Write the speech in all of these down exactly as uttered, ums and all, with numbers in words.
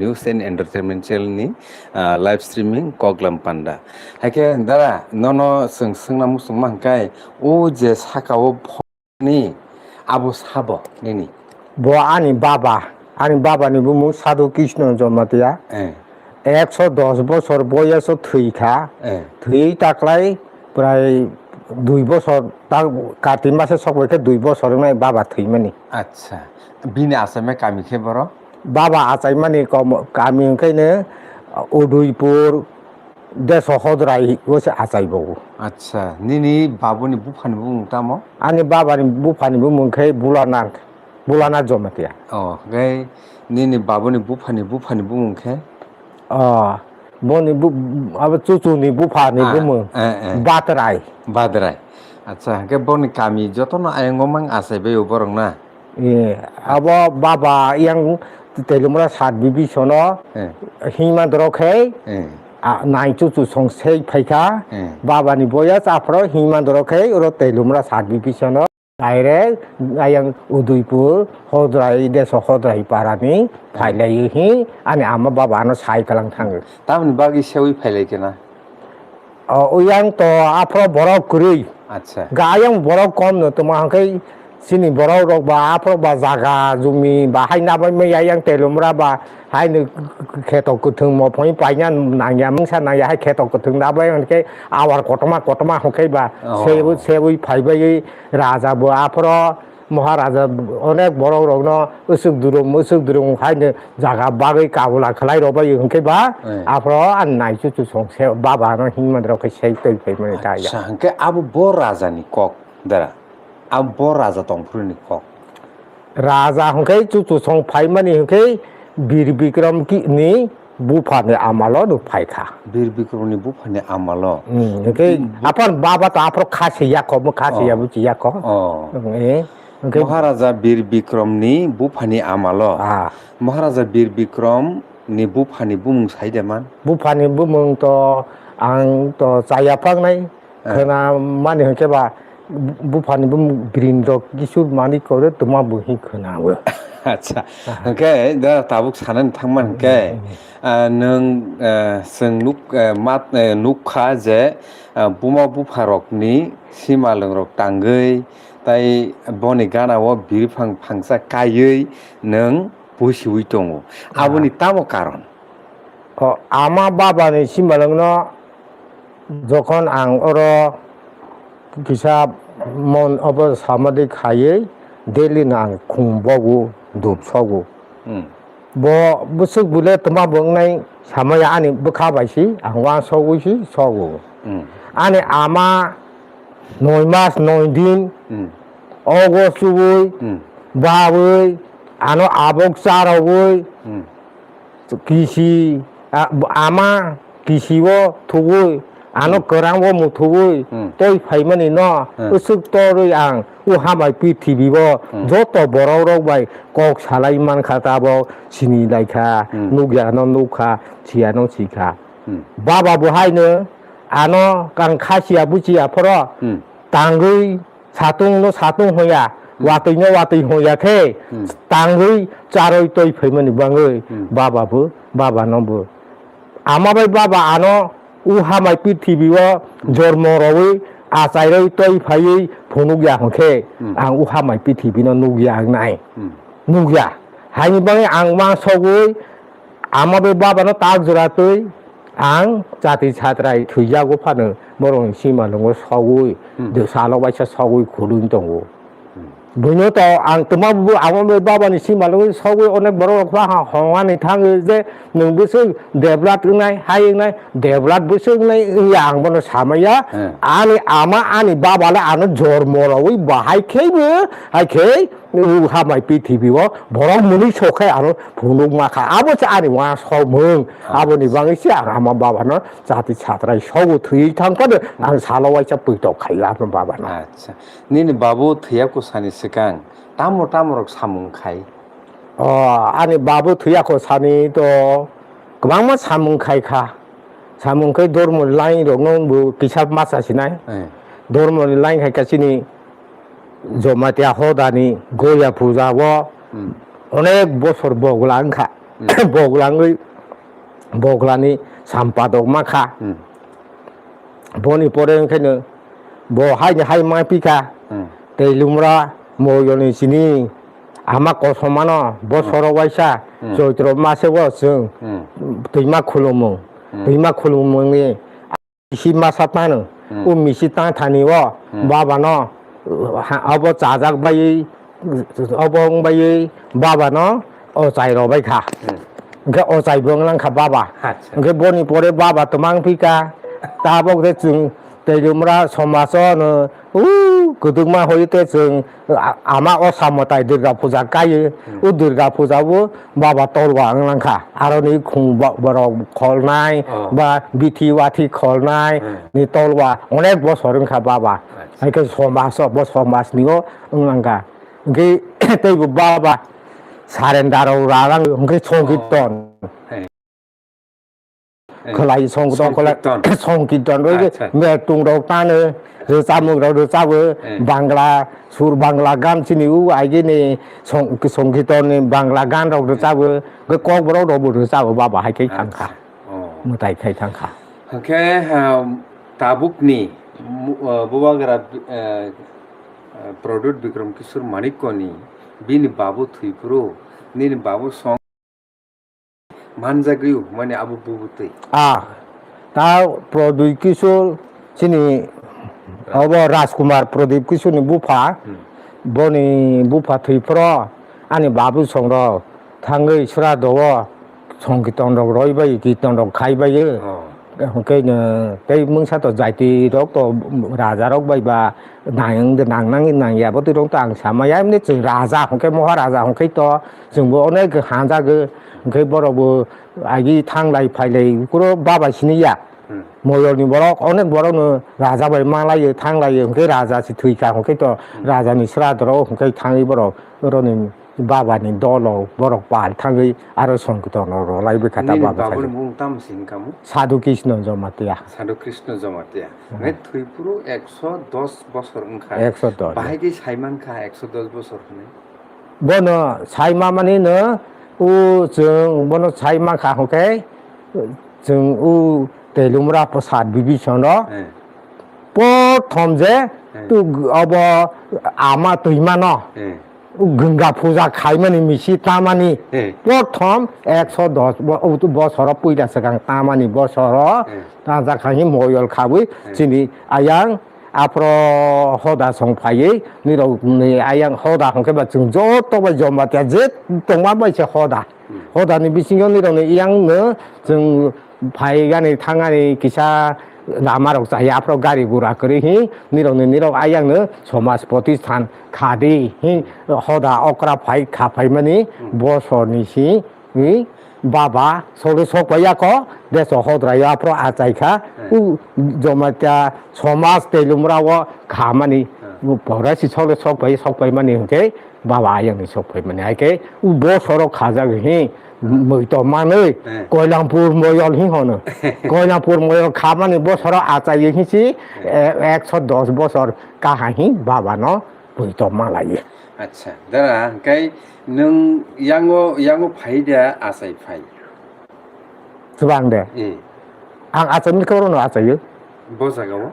News and Entertainment Channel ni, ah, live streaming Koklam Panda. Haikhe dara, nono chwng swngna muchungma hwnkhe, o je saka o pho-, ni abo sabo nini? Bo ani baba, ani baba ni bumung Sadhu Krishna Jamatia. Eh. Ekso dos bosor boyoso thwi kha. Eh. Thwi taklai prai dui bosor, ta-, Kartik masa sok bai khe dui bosor wngnai baba thwimani. Acha. Bini achaima kami khe boro? Baba achaimani kom-, kami hwnkhe ne Udaipur, Deso Hodrai o se achai bo. Acha, nini babuni buphani bumung tamo? Ani babani buphani bumung khe Bulanath, Bulanath Jamatia. Oh, hwnkhe nini babuni buphani, buphani bumung khe? Oh, boni bu-, abo chuchuni buphani Ah, bumung eh, eh. Badrai. Badrai. Acha, hwnkhe boni kami jotono ayang gomang achai bai o borok na? Eh, abo baba yang Telumra sub division o Eh. Himandorok khe Eh. A, nai chuchu song sei phaikha. Eh. Baba ni boyas aphro Himandorok khe oro Telumra sub division o direct ayang Udaipur Hodrai Deso Hodrai para ni phailai hi ani ama baba ano sai kalang thango. Tamni bagwi sewi phailai kena? O, uyang to aphro borok kwrwi. Acha. Ga ayang borok kom no tongma hwnkhe chini borok rok ba aphro ba jaga jumi ba hai nabai maya yang Telumra ba hai no kheto kwthwng mo phoi paina nangya mungsa nangya hai kheto kwthwng nabai hwnkhe awar kotorma kotorma hwnkhe ba Oh. sebu-, sebui phaibai raja bo aphro Maharaja onek borok rokno usuk durum, usuk durum haino jaga bagwi kabula khlai rw bai hwnkhe ba, Eh. Aphro ani nai chuchu song se baba no hinmani rok khe sei twi phaimani ta ya. Acha, hwnkhe abo bo raja ni kok dara? Abo bo raja tongphuru ni kok? Raja hwnkhe chuchu song phaimani hwnkhe Bir Bikram ki-, ni buphani amalo no phaikha. Bir Bikramni buphani amalo. Hmm, hwnkhe Hmm, bu- aphar baba to aphar khasi yakho, bo khasi Oh. Yabu chi yakho. Oh. Hmm, eh, hwnkhe Maharaja Bir Bikramni buphani amalo. Ah. Maharaja Bir Bikramni buphani bumung sai de man? Buphani bumung to ang to chaya phangnai. Eh. Khwna mani hwnkhe ba buphani bumung Birindra Kishore Manik kore tongma bo hin khwna o. Acha. Aha. Hwnkhe da tabuk sanani thangma hwnkhe, Hmm, hmm. Ah, nwng, ah, chwng nuk-, ah, mat-, ah, nukha je, ah, buma bupharokni simalwngrok tangwi tai boni ganao biriphang phangsa kaiwi nwng pusiwi tongo. Ah. Aboni tamo karon? O, ama babani simalwngno Jokhon ang oro kisa mon obo samadhi khaiwi daily no ang khum bogo, dup sogo. Hmm. Bo bwswk bwle twma bo wngnai samaya ani bwkha bai si ang uansogwi si sogo. Hmm. Ani ama noi mas noi din Hmm. ogo chuwi Hmm. bawi ano abok charogwi Hmm. Kisi, a, ama kisi o thugwi, ano Hmm. kwrang o muthugwi, Hmm. tei phaimani no Hmm. usuk torwi ang o hamai prithibi o Hmm. joto borok rok bai kok salai mankha tabok sini laikha, Hmm. Nukya no nukha, siya no sikha. Hmm. Baba bo haino ano kang kha siya buchiya phoro Hmm. tangwi Satung no satung hoya, Hmm. Watwi no watwi hoya khe, Hmm. tangwi charwi twi phaimani bangwi Hmm. baba bo, baba no bo. Ama bai baba ano u hamai prithibi o Hmm. jormo rwi achai rwi twi phaiwi phunuk ya hwnkhe, Hmm. ang u hamai prithibi no nukya wngnai. Hmm. Nukya. Haini bagwi ang ma sogwi Ama bai baba no tak jora twi ang chati chatrai thwijago phano borokni sima nungo sogwi Hmm. de salo waisa sogwi khulwi tongo. Hmm. Buino to ang twma bu ama bai baba ni sima nungo sogwi onek borok rok ha hongani thango je nwng bwswk debrat wngnai hai wngnai debrat bwswk wngnai wngya ang bono samaya Hmm. ani ama ani baba le ano jormo rogwi bahai kheibo hai khei U hamai prithibi o borok mwnwi sok khe aro phunuk ma kha. Abo se ani uansukmung. Aboni bagwi se ang ama baba no chati chatrai sogo thwiwi thang phano ang salo waisa puitok khaio ama baba no. Acha. Nini babu thwiya kusani swkang tamo tamo rok samung khai? O, ani babu thwiya kusani to kwbangma samung khai kha. Samung khai dormo line rok no bo kisa masa sinai. Eh. Dormo ni line khai kha chini Jamatia hodani Goya puja o Hmm. onek bosor bogla wngkha. Hmm. Boglangwi, boglani sampadok ma kha. Hmm. Boni pore wngkhaino bo haini hai ma phi kha. Hmm. Tei lumra moyolni sini ama kosomano bosoro waisa Hmm. Choitro maseo chwng Hmm. twima khulumung. Hmm. Twima khulumungni misi masa tano. Hmm. O misi tang thani o Hmm. baba no, ha, obo chajak bai, obo wng bai baba no o chai rw bai kha. Hmm. Hwnkhe o chai bo wng lang kha baba. Acha. Hwnkhe boni pore baba twmang phi kha. Tabok de chwng tei lumra somaso no u kwdwkma hoi te chwng a-, ama o samo tai Durga puja kai. Hmm. O Durga puja o baba tolwa wng lang kha. Aroni khung bo-, borok kholnai, Oh. ba bithi wathi kholnai, Hmm. ni tolwa onek bosor wng kha baba. Acha. Hai khe somas o, bo somas ni o wng lang kha. Hwnkhe tei bo baba surrender rok ra lang hwnkhe Songkirton. Oh. Hey. Eh, Khwlai song tong khwlai songkirton. Songkirton roi Acha. Metung rok tano, rwchapmung rok rwchabo, Eh. Bangla, sur Bangla gan chini u aigini song, songkirton ni Bangla gan rok rwchabo, khe kokborok rok bo rwchabo baba hai khe thang kha. Acha. Oh. Mwtai khai thang kha. Hwnkhe, um, tabukni mu-, uh, Bubagra, uh, uh, Pradyut Bikram Kishore Manikko ni bini babu thwiphuru, nini babu song Manjagwi mani abo bubutwi. Ah, ta Prodip Kishore chini obo Rajkumar Prodip Kishore ni bupha. Hmm. Boni bupha thwi phoro ani babu song rok thangwi sra do o songkirton rok roi bai, kirton rok khai bai. Oh. Hwnkhe no tei mungsa to jaiti rok to raja rok bai ba nang, nang, nang, nang ya bo twi rok to ang sama ya, emni chwng raja hwnkhe, moharaja hwnkhe to chwng bo onek hanja gw hwnkhe borok bo agi thanglai phailai kuro baba sini ya. Hmm. Moyol ni borok onek borok no raja bai malai thanglaio hwnkhe raja se thwi kha hwnkhe to Hmm. raja ni sra doro hwnkhe thangwi borok oro ni baba ni dolo borok pal thangwi aro songkirton rok rwlai bwkha ta Nini baba babuni sai. Mung tamo se wngkha mo? Sadhu Krishna Jamatia. Sadhu Krishna Jamatia. Hmm. Nai thwi phuru ekso dos bosor wngkha. Ekso dos. Bahai khe sai mankha ekso dos bosor hwnwi. Bono sai ma mani no u chwng bono sai mankha hwnkhe chwng u Telumra Prasad Bibhishan no Eh. Prothom je Eh. tu obo ama twima no. Eh. Gwnga puja khaimani misi tamani Eh. Prothom ekso dos bo-, o tu bosoro puila swkang tamani bosoro Eh. tanja khahi moyol khabwi Eh. chini ayang aphro hoda song phaiwi nirok ni ayang hoda hwnkhe ba chwng joto bai Jamatia je tongma bai se hoda. Hmm. Hodani bisingo nirokni yang no chwng phaigani thangani kisa lama rok chaya aphro gari gura kwrwi hi nirokni nirok ayang no somaj protisthan khadi hi hoda okra phai kha phaimani Hmm. bosorni si hi baba solo sok paiya ko deso hodra ya aphro achai kha Hmm. u Jamatia somaj Telumra o khamani Hmm. pora si solo sok pai sok paimani hwnkhe Baba ayang ni sok phai mani hai khe u bosoro khajak hi mui to manwi Eh. Koilampur moyol hi hono. Koilampur moyol khamani bosoro achai hi si, Eh. eh, ekso dos bosor kaha hi baba no mui to malai. Acha, dara, hwnkhe nwng yango, yango phai de achai phai? Chwbang de. Eh. Ang achaimani khe orono achaio. Bo jaga o?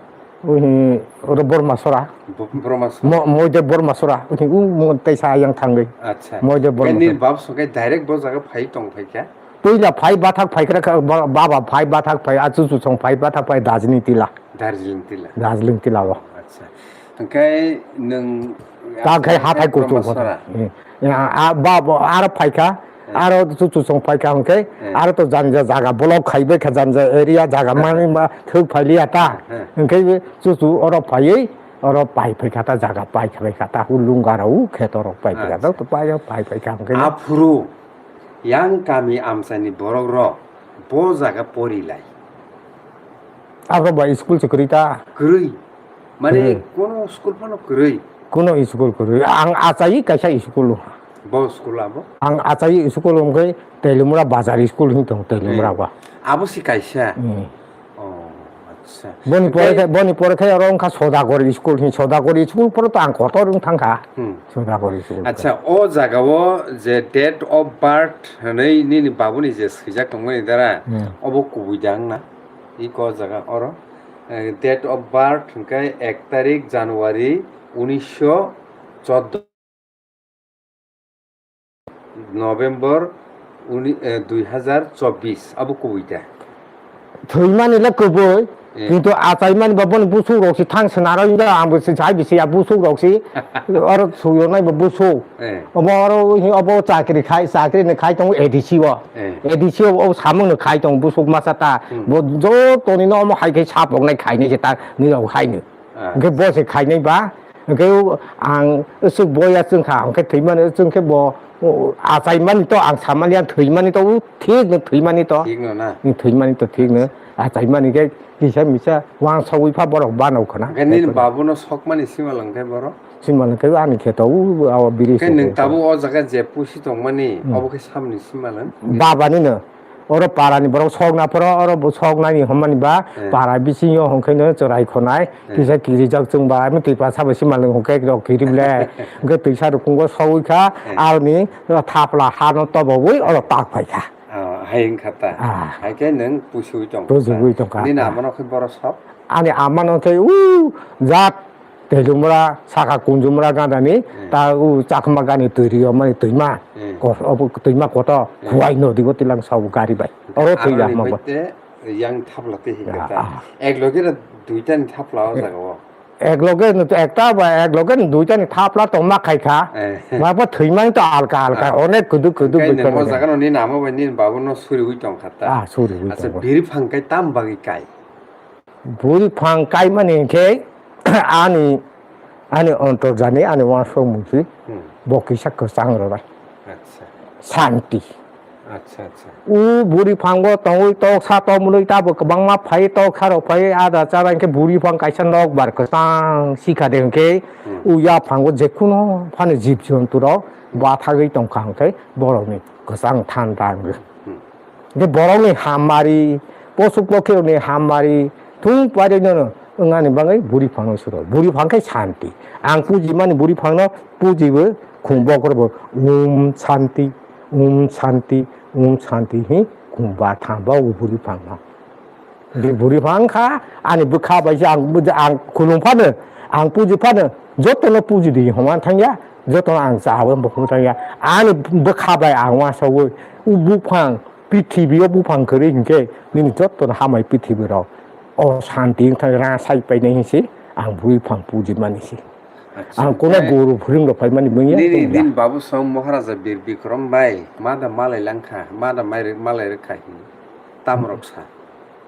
Uhi, oro Bormasora. Bo-, Bormasora. Mo-, Moideb Bormasora. Uhi, u mo teisa ayang thangwi. Acha. Moideb Bormasora. Nini bab songkhe direct bo jaga phai tong phai kha? Puila phai bathak phai kha, ba-, baba phai bathak phai, achu chu song phai bathak phai Darjeeling tila. Darjeeling tila. Darjeeling tila o. Acha. Hwnkhe nwng Ta khai hathai kuchuk Bormasora. Eh, eh, a, ba, bo, aro phaikha, Eh. aro chuchu song phaikha hwnkhe, Eh. aro to janja jaga block khaibai kha, janja area jaga Eh. mani ma thuk phailiya ta. Eh. Hwnkhe chuchu oro phaiwi, oro pai phaikha ta, jaga pai phaikha ta, hulung gara u kheto rok pai phaikha ta, Acha. to pai, pai phaikha hwnkhe. Aphuru yang kami amchaini borok rok bo jaga pori lai. Abo ba school se kwrwi ta? Kwrwi. Mane kwrwi. Kono school phano kwrwi? Kono school kwrwi. Ang achai kaisa school. Bo school abo? Ang achai school wngkhe Telimura Bazar School hin tong Telimura Hmm. ba. Abo si kaisa? Hmm. Oh, Acha. Boni pore khe, boni pore khe oro wngkha Sodagori school, hi Sodagori school pore to ang kotor wng thangkha. Hmm. Sodagori school. Acha, o jaga o je date of birth hwnwi nini babuni je swijak tongmani dara, hmm, obo kubui da wngna? Iko jaga oro, eh, date of birth hwnkhe ek tarik January unisho chordo. November uni-, eh, dui hazar chobbish, abo kubui da? Thwimani le kubui, eh, kintu achaimani ba boni busuk rok si thang swnaro wngya, ang bo si jai bisi ya busuk rok si, oro suyo nai bo busuk. Eh. Obo oro hi obo chakri khai, chakri ni khai tongo A D C o. Eh. A D C o, o samung no khai tongo busuk masa ta. Hmm. Bo joto ni no omo hai khai sapok nai khai nai se ta ni rok hai ni. Ah. Hwnkhe bo se khainai ba, hwnkhe ang swk boya chwngkha, hwnkhe thwimani chwngkhe bo, o, achaimani to ang samani ang thwimani to, o, thik no thwimani to. Thik no na? Thwimani to thik no. Achaimani khe kisa misa uansugwi pha borok banao khwna. Hwnkhe nini babuno sokmani simalwng khe borok? Simalwng khe ani khe to, o, o, biri. Hwnkhe nwng tabuk o jaga je pusi tongmani, hmm, obo khe samni simalwng? Babani no. Oro para ni borok sok na phoro, oro bo sok nani hwnmani ba, eh, para bisingo hwnkhe no chwrai khonai, eh, kisa kirijak chwng ba, ani twi pasa bo simalwng hwnkhe rok kiri ble, hwnkhe twisa rukungo sogwi kha, eh, aroni thapla ha no tobowi oro tak phai kha. Oh, hai wngkha ta. Ah. Hai khe nwng pusuwi tong kha. Pusuwi tong kha. Nini amano khe borok sok? Ani amano khe u jat Teilumra, saka Kunjumra gana ni, hmm, ta u Chakma gani twi rio mani twima, hmm, ko-, obo twima kotor, hmm, Khuwai nodi o tilang sao gari bai. Oro thwi ya aroni ma bo. Baite yang thapla te hingka ta. Ah. Ek loge na duita ni thapla o jaga o. Ek loge no ekta ba ek loge ni duita ni thapla tong ma khai kha. Eh. Ma bo thwimani to alka alka, ah, onek kudu kudu. Hingke bwkha nini o loge. Jaga no nini ama bai nini babu no suri ui tong kha ta. Ah, suri ui tong kha. Acha, biri phang kai tam bagwi kai? Buri phang kaimani hinkhe ani, ani ontorjani, ani uansukmung si, hmm, bo kisa kwchang rwbai. Acha. Santi. Acha, acha. O buri phango tongwi toksa tongmwnwi tabo kwbangma phai toksa rok phai ada chara hinkhe buri phang kaisa nokbar kwchang sikha de hinkhe, hmm, o yaphango jekhuno phano jib jontu rok bathagwi tongkha hinkhe borokni kwchang thanda wngwi. Hmm. Hingke borokni hammari, posuk pokhirokni hammari, thung pairokno wngani bagwi buri phangno suro. Buri phang khe santi. Ang pujimani buri phangno pujibo, khum bokhorbo, "Om Santi, Om Santi, Om Santi," hi khum ba tham ba o buri phangno. Hingke buri phang kha, ani bwkha bai se ang, ang khulum phano, ang puji phano, jotono puji di hwnma thangya, jotono ang chawi buphang thangya. Ani bwkha bai ang uansugwi, o buphang, prithibi o buphang kwrwi hinkhe nini jotono hamai prithibi rok o santi wngthang rang sai painai hinsi ang bui phang puji mani si. Acha, ang kona oke. Guru phwrwng rok phaimani manya nini tongya. Din babu song Maharaja Bir Bikrom bai ma da malai langkha, ma da mai re-, malai rwkha hin. Tamrok sa.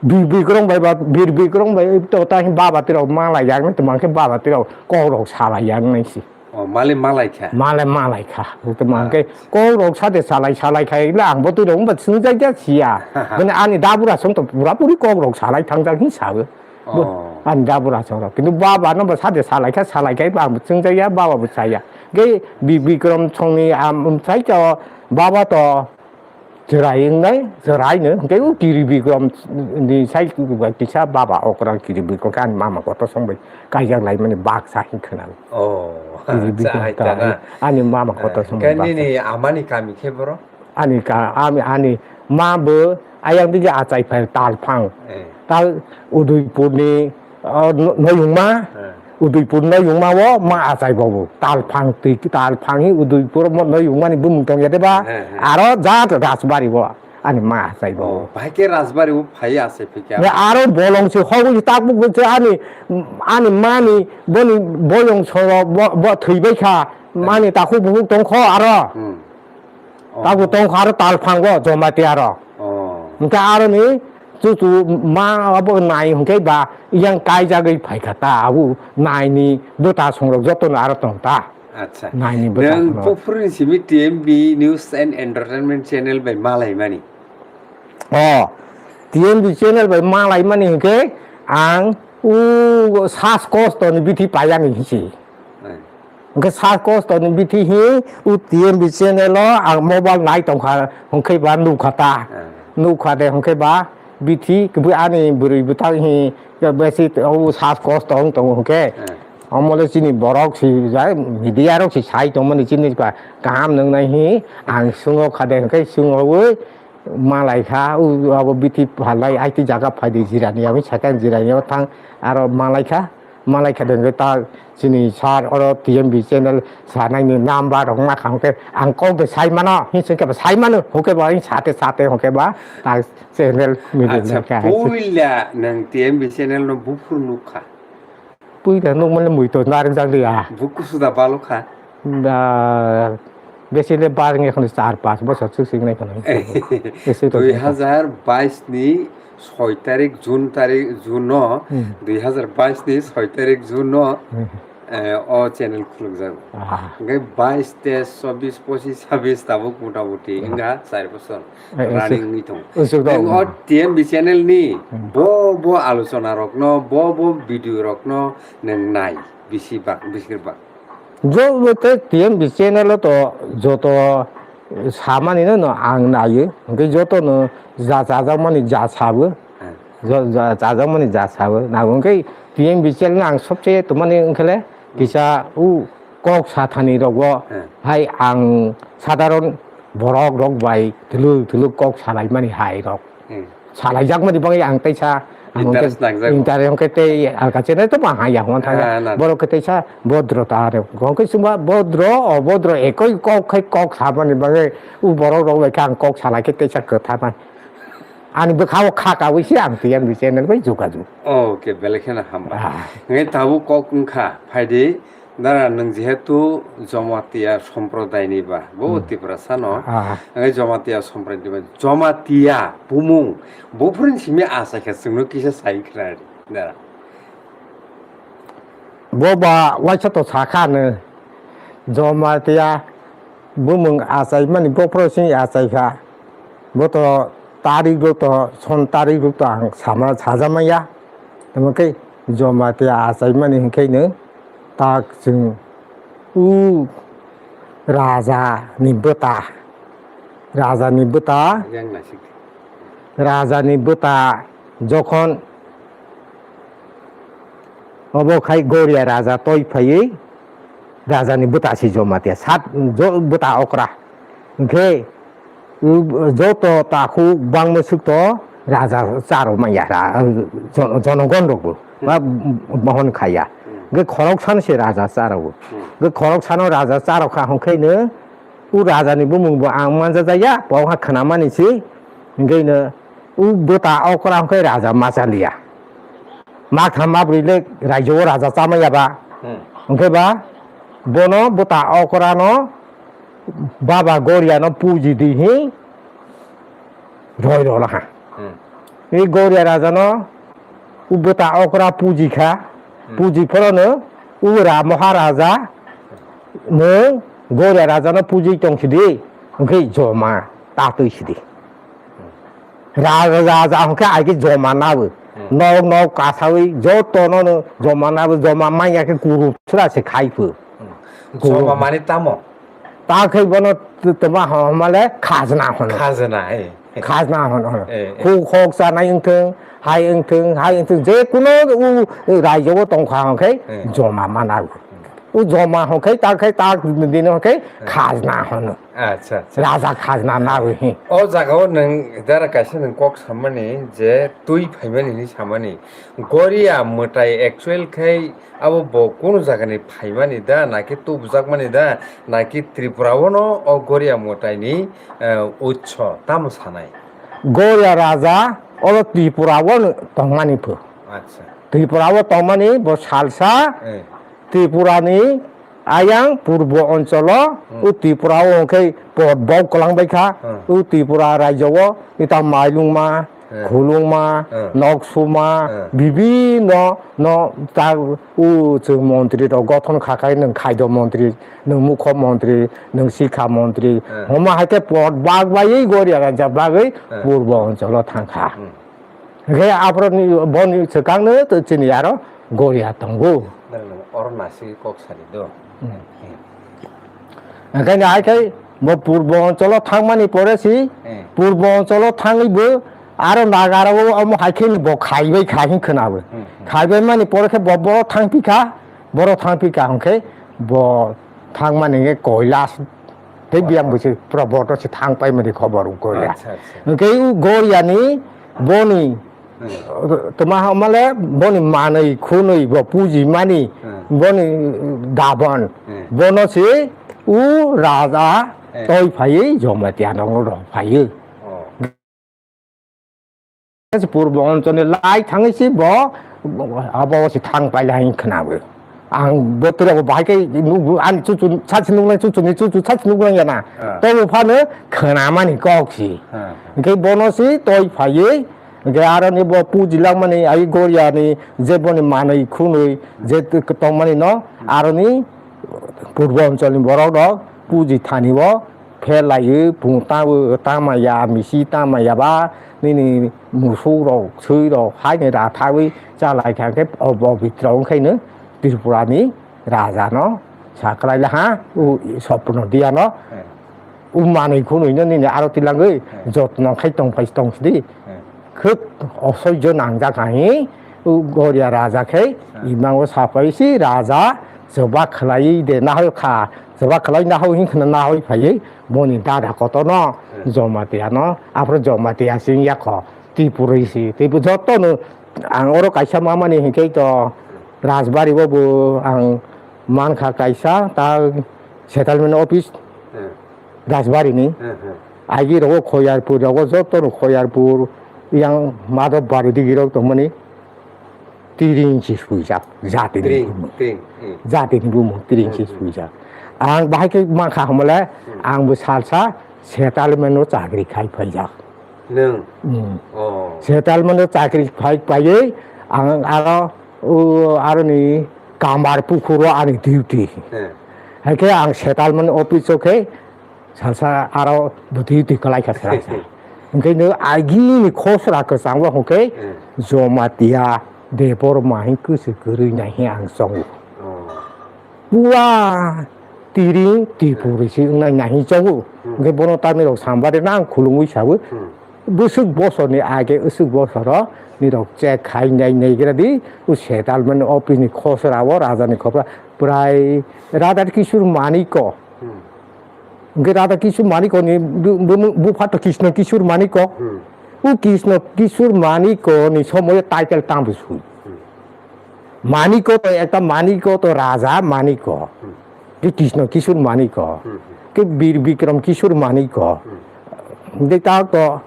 Bir Bikrom bai ba, Bir Bikrom bai to ta hin baba tirok malai yang nai, tmang khe baba tirok kok rok salai yang nai si. Oh, mali malai kha. Male malai kha. Tmang khe kok rok sade salai salai khai le ang bo twi rok ba swngjak jak sia. Mane ani dabura song to pura puri kok rok salai thangjak hin sawi. Oh. Ani dabura song rok. Kintu baba no ba sade salai kha, salai khai ba ang bo swngjak ya, baba bo saya. Ge Bi-, Bikrom song ni am, um, sai to baba to Chwrai wngnai, chwraino, hwnkhe o Kiri Bikrom ni sai kisa baba okra Kiri Bikrom khe ani mama kotor song bai kaijak laimani baksa hin khwnal. Oh, Kiri acha, Bikrom hai ta, ta na. Ani mama kotor song bai baksa. Nini amani kami khe boro? Ani ka-, ami, ani ma bo ayang dige achai phai Talphang. Eh. Tal Udaipur ni O, no-, noyungma, he. Udaipur noyungma o ma achai bobo. Talphang twi, talphang hi Udaipur mo noyungma ni bumung tong ya de ba. He, he. Aro jat Rajbari o ani ma achai bobo. Oh, bahai khe Rajbari o phai achai phikha. Ya, aro bolong se hogwi tak buk se ani, ani mani boni boyong soro bo, bo thwi bai kha. He. Mani takhuk bukhuk tong kho aro. Hmm. Oh. Takhuk tong kho aro talphang o Jamatia aro. Oh. Hwnkhe aroni chuchu ma abo nai hwnkhe ba yang kaijagwi phaikha ta, abo naini bwta songrok jotono aro tong ta. Acha. Naini bwta songrok. Nwng Puphuruni simi T M B News and Entertainment Channel bai malaimani. Oh, T M B channel bai malaimani hwnkhe ang o sas kostoni bithi payani hinsi. Hai. Hwnkhe sas kostoni bithi hi o T M B channel o ang mobile nai tongkha, hwnkhe ba nukha ta. Ah. Nukha de hwnkhe ba Bithi, kubui ani bwrwi bwtang hi, ya besi, o sas kos tong tong hwnkhe. Eh. Omo le chini borok si, ya media rok si sai tongmani chini ba kaham nwngnai hi, ang sungo khade hwnkhe sungo ui malai kha, u abo bithi phalai aiti jaga phaidi jirani, aboni sakha jirani o thang aro malai kha. Malai kha de ta chini sir oro T M B channel sanai ni number rok ma kha hwnkhe ang kok de sai mano, hin sing khe ba sai mano, hwnkhe ba ang sate sate hwnkhe ba ta channel media Acha, kha. Puila nang T M B channel no buphuru nukha. Puila nukmani mui to narwk jak liya. Buku suda balo kha. Da, besi le bareng ekhon char panch bochor swk swk nai khwna. Besi to Dui hazar bais ni soi tarik June tarik, June no, Hmm. dui hazar bais ni soi tarik June no, Hmm. eh, o channel khulukjago. Ah. Hwnkhe bais, teis, chobis, pochis, chabis tabuk motamuti Hmm. wngkha char bochor Eh, eh, running sir. wngwi tongo. Eh, sir, Nwng o dong. T M B channel ni Hmm. bo bo alochona rokno, bo bo video rokno nwng nai bisi bak, bisi bak. Jo, bo tei T M B channel o to joto samani no, no ang naio. Hwnkhe joto no ja chajakmani ja sabo. Hmm. Jo, ja chajakmani ja sabo. Nabo hwnkhe T M B channel no ang sobse tumani wngkhele kisa u kok sathani rogo Hmm. hai ang sadharon borok rok bai thuluk thuluk kok salaimani hai rok. Hmm. Salaijakmani bagwi ang teisa, ang Interest hwnkhe nangjak. Interest hwnkhe tei alka channel to ma haya hwn thangya. Ah, na. Borok khe teisa bodro ta are. Hwnkhe chwngba bodro, obodro ekoi kok khai kok samani bagwi u borok rok bai khe ang kok salai khe teisa kwtharmani. Ani bwkhao kha kawi se ang T M B channel bai jogajog. Okay, belai kheno hambai. Ah. Hwnkhe tabuk kok wngkha, phaidi. Dara, nwng jehetu Jamatia somprodaini ba, bo Hmm. Tiprasa no. Ah. Hwnkhe Jamatia somprodaini ba, Jamatia bumung, buphuruni simi achaikha chwngno kisa sai khna ri, dara. Bo ba waisa to sakha no, Jamatia bumung achaimani buphuru simi achaikha. Bo to tarik rok to, son tarik rok to ang sama, sajakmaya. Tamo khe Jamatia achaimani hwnkhe no tak chwng u raja ni bwta, raja ni bwta, Yang nasik. Raja ni bwta jokhon obo khai Goria raja toi phaiwi raja ni bwta si Jamatia sat jo-, bwta okra. Hwnkhe joto takhuk bangma swk to raja charo manya ra, jon-, jonogon rokbo ba mohon khaya. Hwnkhe khoroksa no se raja charo. Hwnkhe khoroksa no raja charo kha hwnkhe no u raja ni bumung bo ang manja jaya, bo ha khna mani si. Hwnkhe no u bwta okra hwnkhe raja ma chaliya. Maktham mabrwi le raijao raja chamaya ba. Hwnkhe ba bono bwta okra no Baba Goria no puji di hi roi rw laha. Hmm. I Goria raja no u bwta okra puji kha, Hmm. puji phoro no u ra Maharaja no Goria raja no puji tong sidi, hwnkhe Joma ta twi sidi. Raja, raja hwnkhe ai khe Joma nabo. Hmm. Nok nok kasawi joto no no Joma nabo, Joma manya khe kurup sra se khai pho. Hmm. Joma mani tamo? Ta khe bono t-, tma homa le khajna hono. Khajna, eh. Khajna hono, hono. Eh, eh. Huk hok chanai wngthung, hai wngthung, hai wngthung, je kuno u, u raijao tongkha hwnkhe Eh. Joma mana. U Joma hwnkhe ta khe ta dino hwnkhe Eh. Khajna hono. Acha, acha. Raja khajna nawi hi. O jagao nwng dara kaisa nwng kok sammani je twi phaimani hinwi samani. Goria mwtai actual khai abo bo kunu jagani phaimani da, naki tubujakmani da, naki Tripura o no o Goria mwtai ni, eh, utso tamo sanai? Goria raja oro Tripura o tongmani pho. Acha. Tripura o tongmani bo salsa Eh. Tripura ni ayang purbo oncholo Hmm. o Tripura o hwnkhe pot bok kwlang bai kha. Hmm. O Tripura rajyo o ita Mailungma, Hmm. Khulungma, Hmm. Noksuma, Hmm. bibinno no ta o chwng montri rok gothon kha khai nwng khaido montri, nwng mukho montri, nwng sikha montri. Hmm. Homa hai khe pot bak baiwi Goria raja bagwi Hmm. purbo oncholo thang kha. Hmm. Hwnkhe aphuru ni, boni swkang no to chini aro Goria tongo. Nang oro nasi kok sari do. Hmm. Hwnkhe hai khai bo purbo oncholo thangmani pore si, Hmm. purbo oncholo thangwi bo Aro Naga rok omo hai khe bo khaibai kha hin khwnawi. Hmm, hmm. Khaibai mani pore khe bo, bo thang phi kha, boro thang phi kha hwnkhe bo thang mani khe Kailas tei biyang bwswi pura boto se thang pai mani khobor u Goria. Acha, acha. Hwnkhe u Goria ni boni Hmm. Toma hamale boni manwi khwnwi bo puji mani Hmm. boni daban Hmm. bono se u raja Eh. toi phaiwi Jamatia no rw phaiwi. Oh. Purbo onchoni lai thangwi si bo abo se thang paila hin khwnawi. Ang bo tura bo bahai khe nukgo, ani chuchu sachi nuknai, chuchu ni chuchu sachi nuknai yana. Ah. Tobo phano khwnamani kok si. Ah. Hwnkhe bono si toi phaiwi, hwnkhe aroni bo puji langmani ai Goria ni je boni manwi khwnwi je t-, tongmani no aroni purbo onchol ni borok rok puji thani o phelaiwi, pung tangwi tangmaya, misi tangmaya ba, nini musuk rok, swi rok, haini rathawi chalai kha khe, o, o bhitorok wngkhaino Tripura ni raja no saklai laha, u Sopno Dia no, Hmm. u manwi khwnwi no nini aro tilangwi Hmm. jotno khai tong phai tong sidi. Hmm. Khwk osoijo nangjak hai, u Goria raja khe Hmm. imango sapai si raja chuba khlai de nahoi kha, chuba khlai nahoi hin khna nahoi phaiwi boni dada kotor no Hmm. Jamatia no, aphuru Jamatia sing yakho, Tripuri si, Tripura joto no ang oro kaisa mamani hinkhe to Rajbari o bo ang mankha kaisa ta settlement office Hmm. Rajbari ni. Hmm, hmm. Agi rogo Khoyarpur rogo joto no Khoyarpur yang Madhobari digi rok tongmani. Tiring si swijak, jatini Tiring, bumung. Tiring, hmm. Jatini bumung, tiring si Hmm, hmm. swijak. Ang bahai khe mankha hamle, Hmm. ang bo salsa settlement o chakri khai phaijak. Nwng? Hmm. Oh. Settlement o chakri khai paiwi, ang aro, o, aroni Kambar Pukhur o ani duty. Hmm. Hai khe ang settlement office o khe Salsa aro bwtwi twi kwlai kha srasa. Hwnkhe no agini khosra kwchango hwnkhe Hmm. Jamatia Debbarma hin kwswi kwrwi nai hin ang chongo. Oh. Pura Tiring Tripuri se wngnai nai hin chongo. Hmm. Hwnkhe bono tamni rok sambari nang khulumwi sawi. Hmm. Bwswk bosorni age, bwswk bosoro nirok check khai nai naigra di, o settlement office ni khosra o raja ni khopra prai Radha Kishore Maniko. Hmm. Hwnkhe Radha Kishore Maniko ni bu-, bu-, bupha to Krishna Kishore Maniko. Hmm. O Krishna Kishore Maniko ni somoyo title tamo sui. Hmm. Maniko to ekta Maniko to Raja Maniko. Hmm. Ke Krishna Kishore Maniko. Hmm. Ke Bir Bikram Kishore Maniko. Hmm. De ta to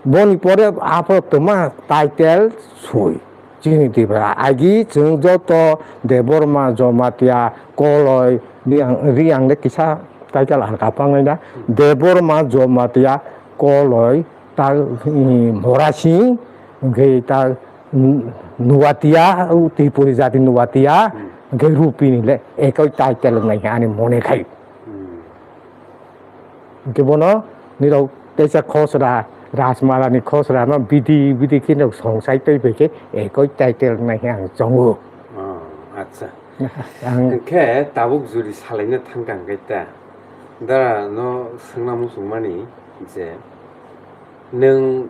Boni pore aphuru twma title soi. Chini Tripura agi chwng joto Debbarma, Jamatia, Koloi, Riang, Riang de kisa title ang kapang nai da. Debbarma, Jamatia, Koloi, ta, hmm, Morasing, hwnkhe ta, hmm, Nuatia, Tripuri jati Nuatia, hwnkhe Rupini le ekoi title nai ani mone khai. Hmm. Hwnkhe bono nirok teisa khosra, Rajmala ni khosra no bidi bidi khe nirok songsai twi bai khe ekoi title nai khe ang chongo. Oh, acha. Ang hwnkhe tabuk juri salaina thangkha hwnkhe ta. Dara no swngna muchungmani je nwng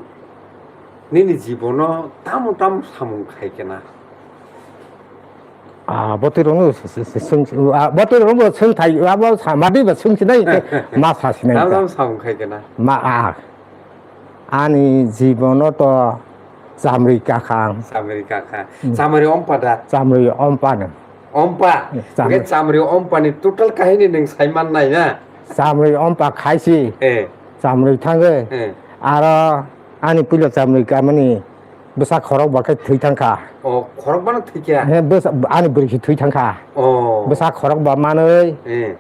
nini jibono tamo tamo samung khai khe na? Ah, botwi rokno s-, s-, s-, swng, ah, botwi rokno swng thai, abo sa, madi ba swng sinai, ma sa sinai Tam ta. Tam samung khai kena. Ma, ah. Ani jibono to chamri kakha ang. Chamri kakha. Hmm. Chamri ompa da? Chamri ompa no. Ompa? Eh, chamri. Oke, chamri ompa ni total kahini neng saiman nai na? Chamri ompa khaisi. Eh. Chamri thange. Eh. Aro ani puila chamri kamani. Bwsa khorok ba khe thwi thang kha. O, khorok bano thwi kha? He, bwsa, ani bwrwi se thwi thang kha. O. Bwsa khorok ba manwi, Eh.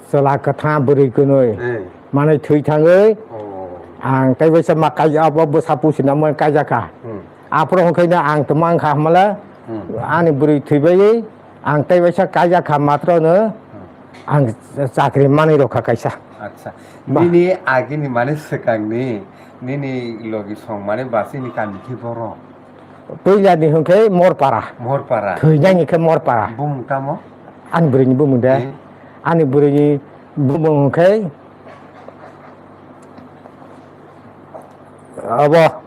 chwla kwthang bwrwi kwnwi Eh. manwi thwi thangwi, O. ang tei waisa ma kai abo bwsa pusi na mui kaijak kha. Hmm. Aphuru hwnkhe no ang tongma wng kha hwnmale, Hmm. ani bwrwi thwi bai, Ang tei waisa kaijak kha, matro no ang chakri manwi rw kha kaisa. Acha. Ba. Nini agini mane swkangni nini logi song mane basini kami khe borok? Puila ni hwnkhe Morpara. Morpara. Thwinani khe Morpara. Bumung tamo? Ani bwrwini bumung de. Eh. Ani bwrwini bumung hwnkhe Abo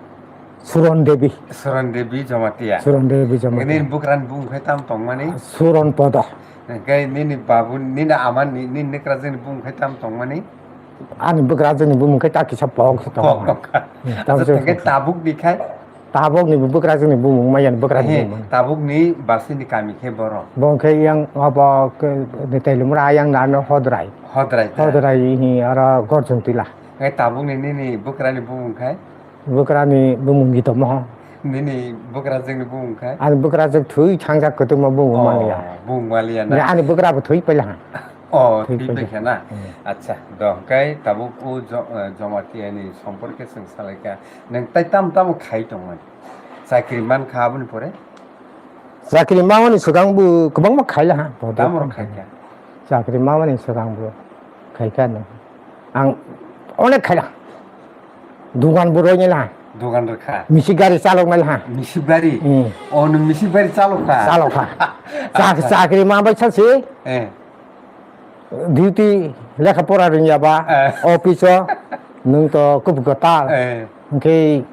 Suron Devi. Suron Devi Jamatia. Suron Devi Jamatia. Nini bukrani bumung khai tam tongmani? Suron Podo. Hingke nini babu, nini ama ni, nini nikrajini bumung khai tam tongmani? Ani bukrajini bumung khai ta kisa pok se tong. Pok tongkha. Hmm, tam se hingke tong. Tabuk ni khai? Tabuk ni bukrajini bumung maya ni bukrajini bumung. Tabuk ni basini kami khe boro. Bong khe yang abo ke, ni Teilumra yang nano Hodrai. Hodrai ta? Hodrai hi aro Gorjung Tila. Hingke tabuk ni nini bukrani bumung khai? Bukrani bumung Gito Moho. Nini bukrajwkni bumung khe? Ani bukrajwk thwi thangjak kwtwma bumung maliya. Oh, bumung maliya na? Ani bukra bo thwi paila ha. Oh, thwi paikha na? Hmm. Acha, do, hwnkhe tabuk o Jo-, eh, Jamatia ni somporke chwng salaikha. Nwng tai tamo tamo khai tongmani? Chakri mankha aboni pore? Chakri mamani swkang bo kwbangma khaila ha. Tamo rok khaikha? Chakri mamani swkang bo khaikha no. Ang onek khaila. Dugan bo roi nai la. Dugan rwkha. Misi gari chalok nai la. Misi bari? Hmm. O, nwng misi bari chalok kha? Chalok kha. Chak-, chakri ma bai sa se. Eh. Duty lekha pora rwngya ba, eh, office o nwng to kubuk kwtal. Eh. Hwnkhe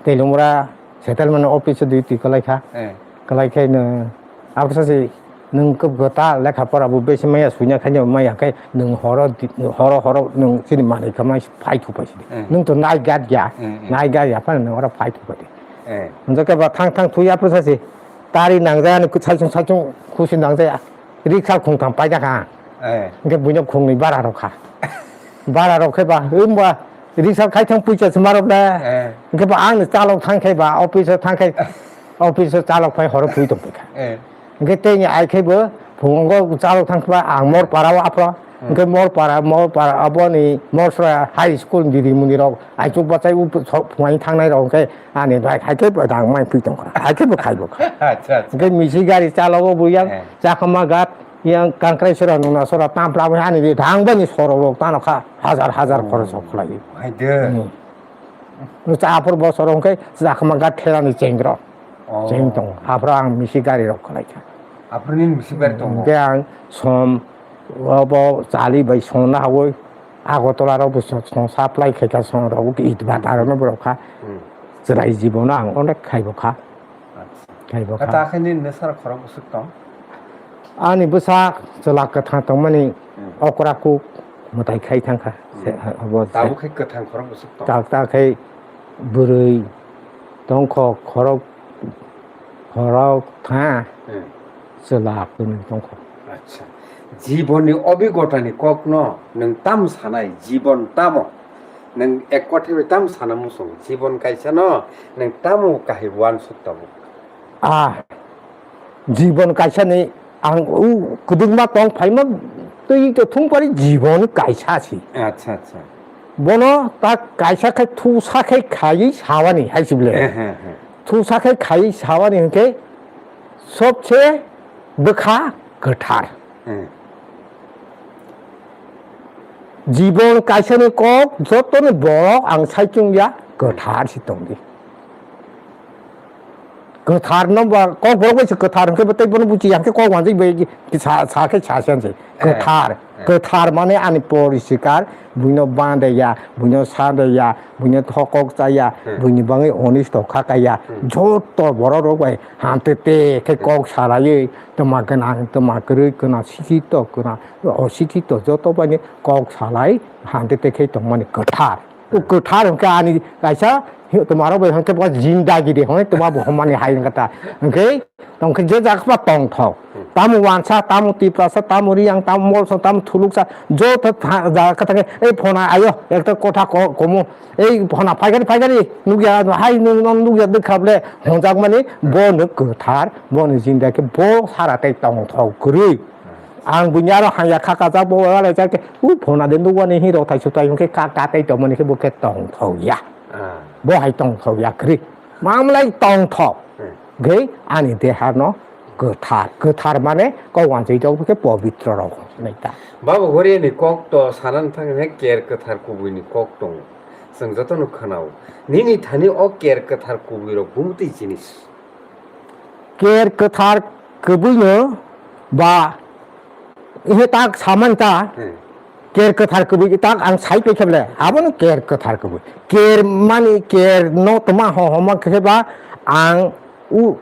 Teilumra settlement office o duty kwlai kha. Eh. Kwlai khe nwng abo sa se nwng kubuk kwtal lekha pora bo besi maya suina khaino maya khe nwng horo di-, horo horo nwng chini manwi kha mai phai thu pai sidi. Eh. Nwng to nai gat ya, eh, eh, nai gat ya phano nwng oro phai thu pai di. Eh. Hwnjak khe ba thang thang thu ya pho sa se tari nangjaya ni saichung saichung khusi nangjaya. Riksa khungtham paijak ha. Eh. Hingke buino khungnwi bara rok kha. Bara rok khe ba, wngba riksa khai thang puisa se marok le. Eh. Hingke ba ang ni chalok thang khe ba, office o thang khe, office o chalok phai horo phui tong kha. Eh. Hingke tei ni ai khe bo phungo chalok thang khe ba ang mor para o aphro. Hmm. Hingke mor para, mor para abo ni mor sora high school ni didi muni rok aichuk bachai u phungai thang nai rok hingke Ani bai khai khe bo dang mai pui tong kha. Khai khe bo khai bo kha. Acha, acha. Hingke misi gari chalogo bo yang, eh, Chakma ghat, yang Kangkrai sora, Nuna sora, Tampla bo ani di dang bani soro rok tano kha. Hajar hajar, oh, khorok sok khlai. Hai de. Hmm. No cha aphor bo soro hingke Chakma ghat thela ni cheng rok. Oh. Cheng tong. Aphro ang misi gari rok khlai kha. Aphro ni misi gari tongo? Hingke ang som, obo chali bai song na hawoi. Agartala rok bo song, song supply khai kha song rok, it bata rok no borok kha. Hmm. Chwrai jibono ang onek khai bo kha. Acha. Khai bo kha. Kata khe nini bwsarok khorok bwswk tong? Ani bwsa chwla kwthang tongmani, hmm, okra kuk mwtai khai thang kha. Hmm. Se, abo se. Tabuk khe kwthang khorok bwswk tong? Tak tak khe bwrwi tong kho khorok, khorok tha, hmm, chwla kwnwi tong kho. Acha. Jibonni obhigotani kokno nwng tamo sanai? Jibon tamo? Nwng ek kothe bai tamo sana muchungo? Jibon kaisa no nwng tamo kahai uansuk tongo? Ah, jibon kaisa ni ang u kwdwkma tong phaima twi to thung pari jibon kaisa si. Acha, acha. Bono ta kaisa khai thusa khai khaiwi sawani hai si bole. Eh, eh, eh. Thusa khai khaiwi sawani hwnkhe sobse bwkha kwthar. Hmm. Jibon kaisani kok jotoni borok ang saichung ya, kwthar si tongdi. Kwthar no ba kok borok bai se kwthar hwnkhe bo tei bono buchi ya hwnkhe kok manjak bai sa, sa khe sa se. Eh, kwthar, eh. Kwthar mane ani poriskar, buino bande ya, buino sade ya, buino thokok cha ya, hmm, buini bagwi onisto kha kaya. Hmm. Joto borok rok bai hamtete khe, hmm, kok salaiwi twma gwnang, twma kwrwi, kwna sikito, kwna osikito joto bai kok salai hamtete khe tongmani kwthar. O kwthar hwnkhe ani kaisa hi-, twmarok bai hwnkhe bo jindagi de hwnwi twma bo hwnmani hai wngkha ta. Hwnkhe, tongkhe je jaga ba tongthok. Tamo wansa, tamo tiprasa, tamo riyang, tamo molsa, tamo thuluksa, joto tha-, jaga khe thangkhe, "Ei phona ayo, ekta kotha ko-, komo, ei phona phaikari, phaikari, nukya, hai nung, nung nukya, dwkha ble," hwnjakmani, bono kwthar, bono jindagi bo sara tei tongthok kwrwi. Ang buini aro hangya kha kajak bo wala jak khe, u phona de nukmani hi rok thai sutai hwnkhe ka, ka tei tongmani khe bo khe tongthok ya. Ah. Bo hai tongthok ya kwrwi. Mamlai tongthok. Hmm. Hwnkhe ani deha no kwthar. Kwthar mane kok wansoi tok khe pobitro rok nai ta. Baba Goria ni kok to sanani thang he ker kwthar kubui ni kok tongo. Chwng joto no khwnao. Nini thani o ker kwthar kubui rok bumtwi jinis. Ker kwthar kwbwino ba ihe tak samani ta. Hmm. Ker kwthar kwbwi tak ang sai paikha bole, abono ker kwthar kwbwi. Ker mani ker no toma ho homa khe ba ang u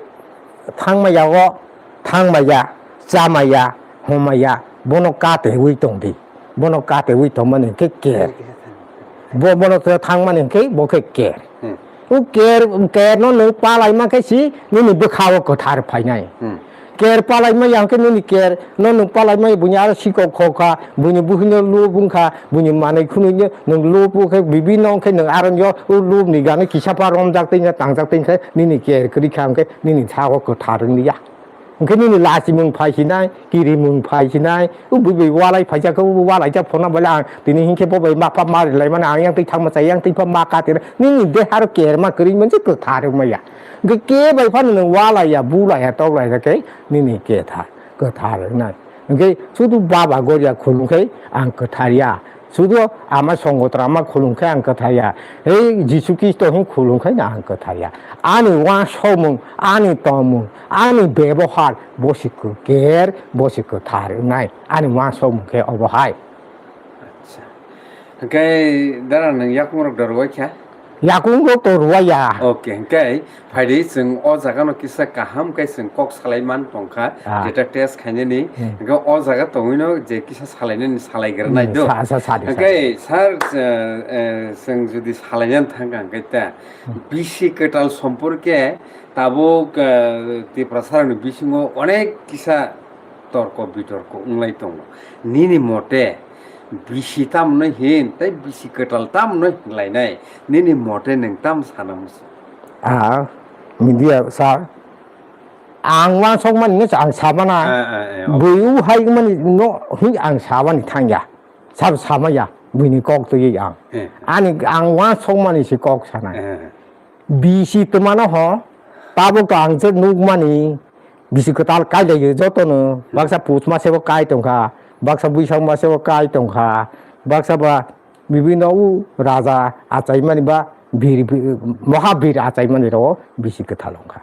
thangma ya o, thangma ya, chama ya, homa ya, bono katewi tong di. Bono katewi tong mani khe ker. Bo bono thangmani khe bo khe ker. Hmm. U ker, ker no nwng palai ma khe si nini bwkha o kwthar phainai. Hmm. Ker palai ma yang khe nini ker no nwng palai ma buini aro sikok kho kha, buini buhino lub wng kha, buini manwi khunui no nwng lub wng khe bibino wng khe nwng aro yo u lub ni gana kisa pa romjak twi no tangjak twi khe nini ker kwrwi kha hwnkhe nini sago kwthar wng liya. Hwnkhe nini lachimung phai sinai, kirimung phai sinai, o bui bai walai phaijak khe, o walai jak phona bole ang tini hinkhe bo bai ma pha ma rilai mani ang yang twi thangma chai yang twi pha ma ka tira. Nini deharo kerma kwrwi mani kwthar wngmaya. Hwnkhe ke bai phano nwng walai ya, bulai ya, toklai ya khe nini ketha kwthar wngnai. Hwnkhe sudu Baba Goria khulum khe ang kwthar ya. Sudu ama Songotra ama khulum khe ang kwthar ya. Hei Jisu Khristo hwn khulum khe ang kwthar ya. Ani uansukmung, ani tongmung, ani bebohar, bo se kwker, bo se kwthar wngnai. Ani uansukmung khe obo hai. Acha. Hwnkhe dara nwng yakung rok da rwui kha? Yakung rok to rwui ya. Okay, hwnkhe Phaidi chwng o jaga no kisa kaham khe chwng kok salai man tongkha, ah, jeta test khainani. Hmm. Hwnkhe o jaga tongwino je kisa salainani salaigrwnai, hmm, do. Sa, sa, sa di, sa di. Hwnkhe sir, eh, eh, chwng jodi salainani thangkha hwnkhe ta, hmm, bisi kwtal somporke tabuk, eh, Tiprasarokni bisingo onek kisa torko bitorko wnglai tongo. Nini mote bisi tamno hin tei bisi kwtal tamno hinlainai? Nini mote nwng tam sana muchung? Ah, media sir, ang uansukmani no ang samana. Ah, ah, eh, oh. Bui u hai mani no hin ang samani thangya. Sab samaya buini kok twi ang. Eh. Ani ang uansukmani si kok sanai. Eh. Bisi twmano ho, tabuk to ang je nukmani, bisi kwtal kailaiyo jotono, baksa pus masebo kai tongkha, baksa buisong masebo kai tongkha, baksa ba bibino u raja achaimani ba bir, bir, mohabir achaimani rok bisi kwtal wngkha.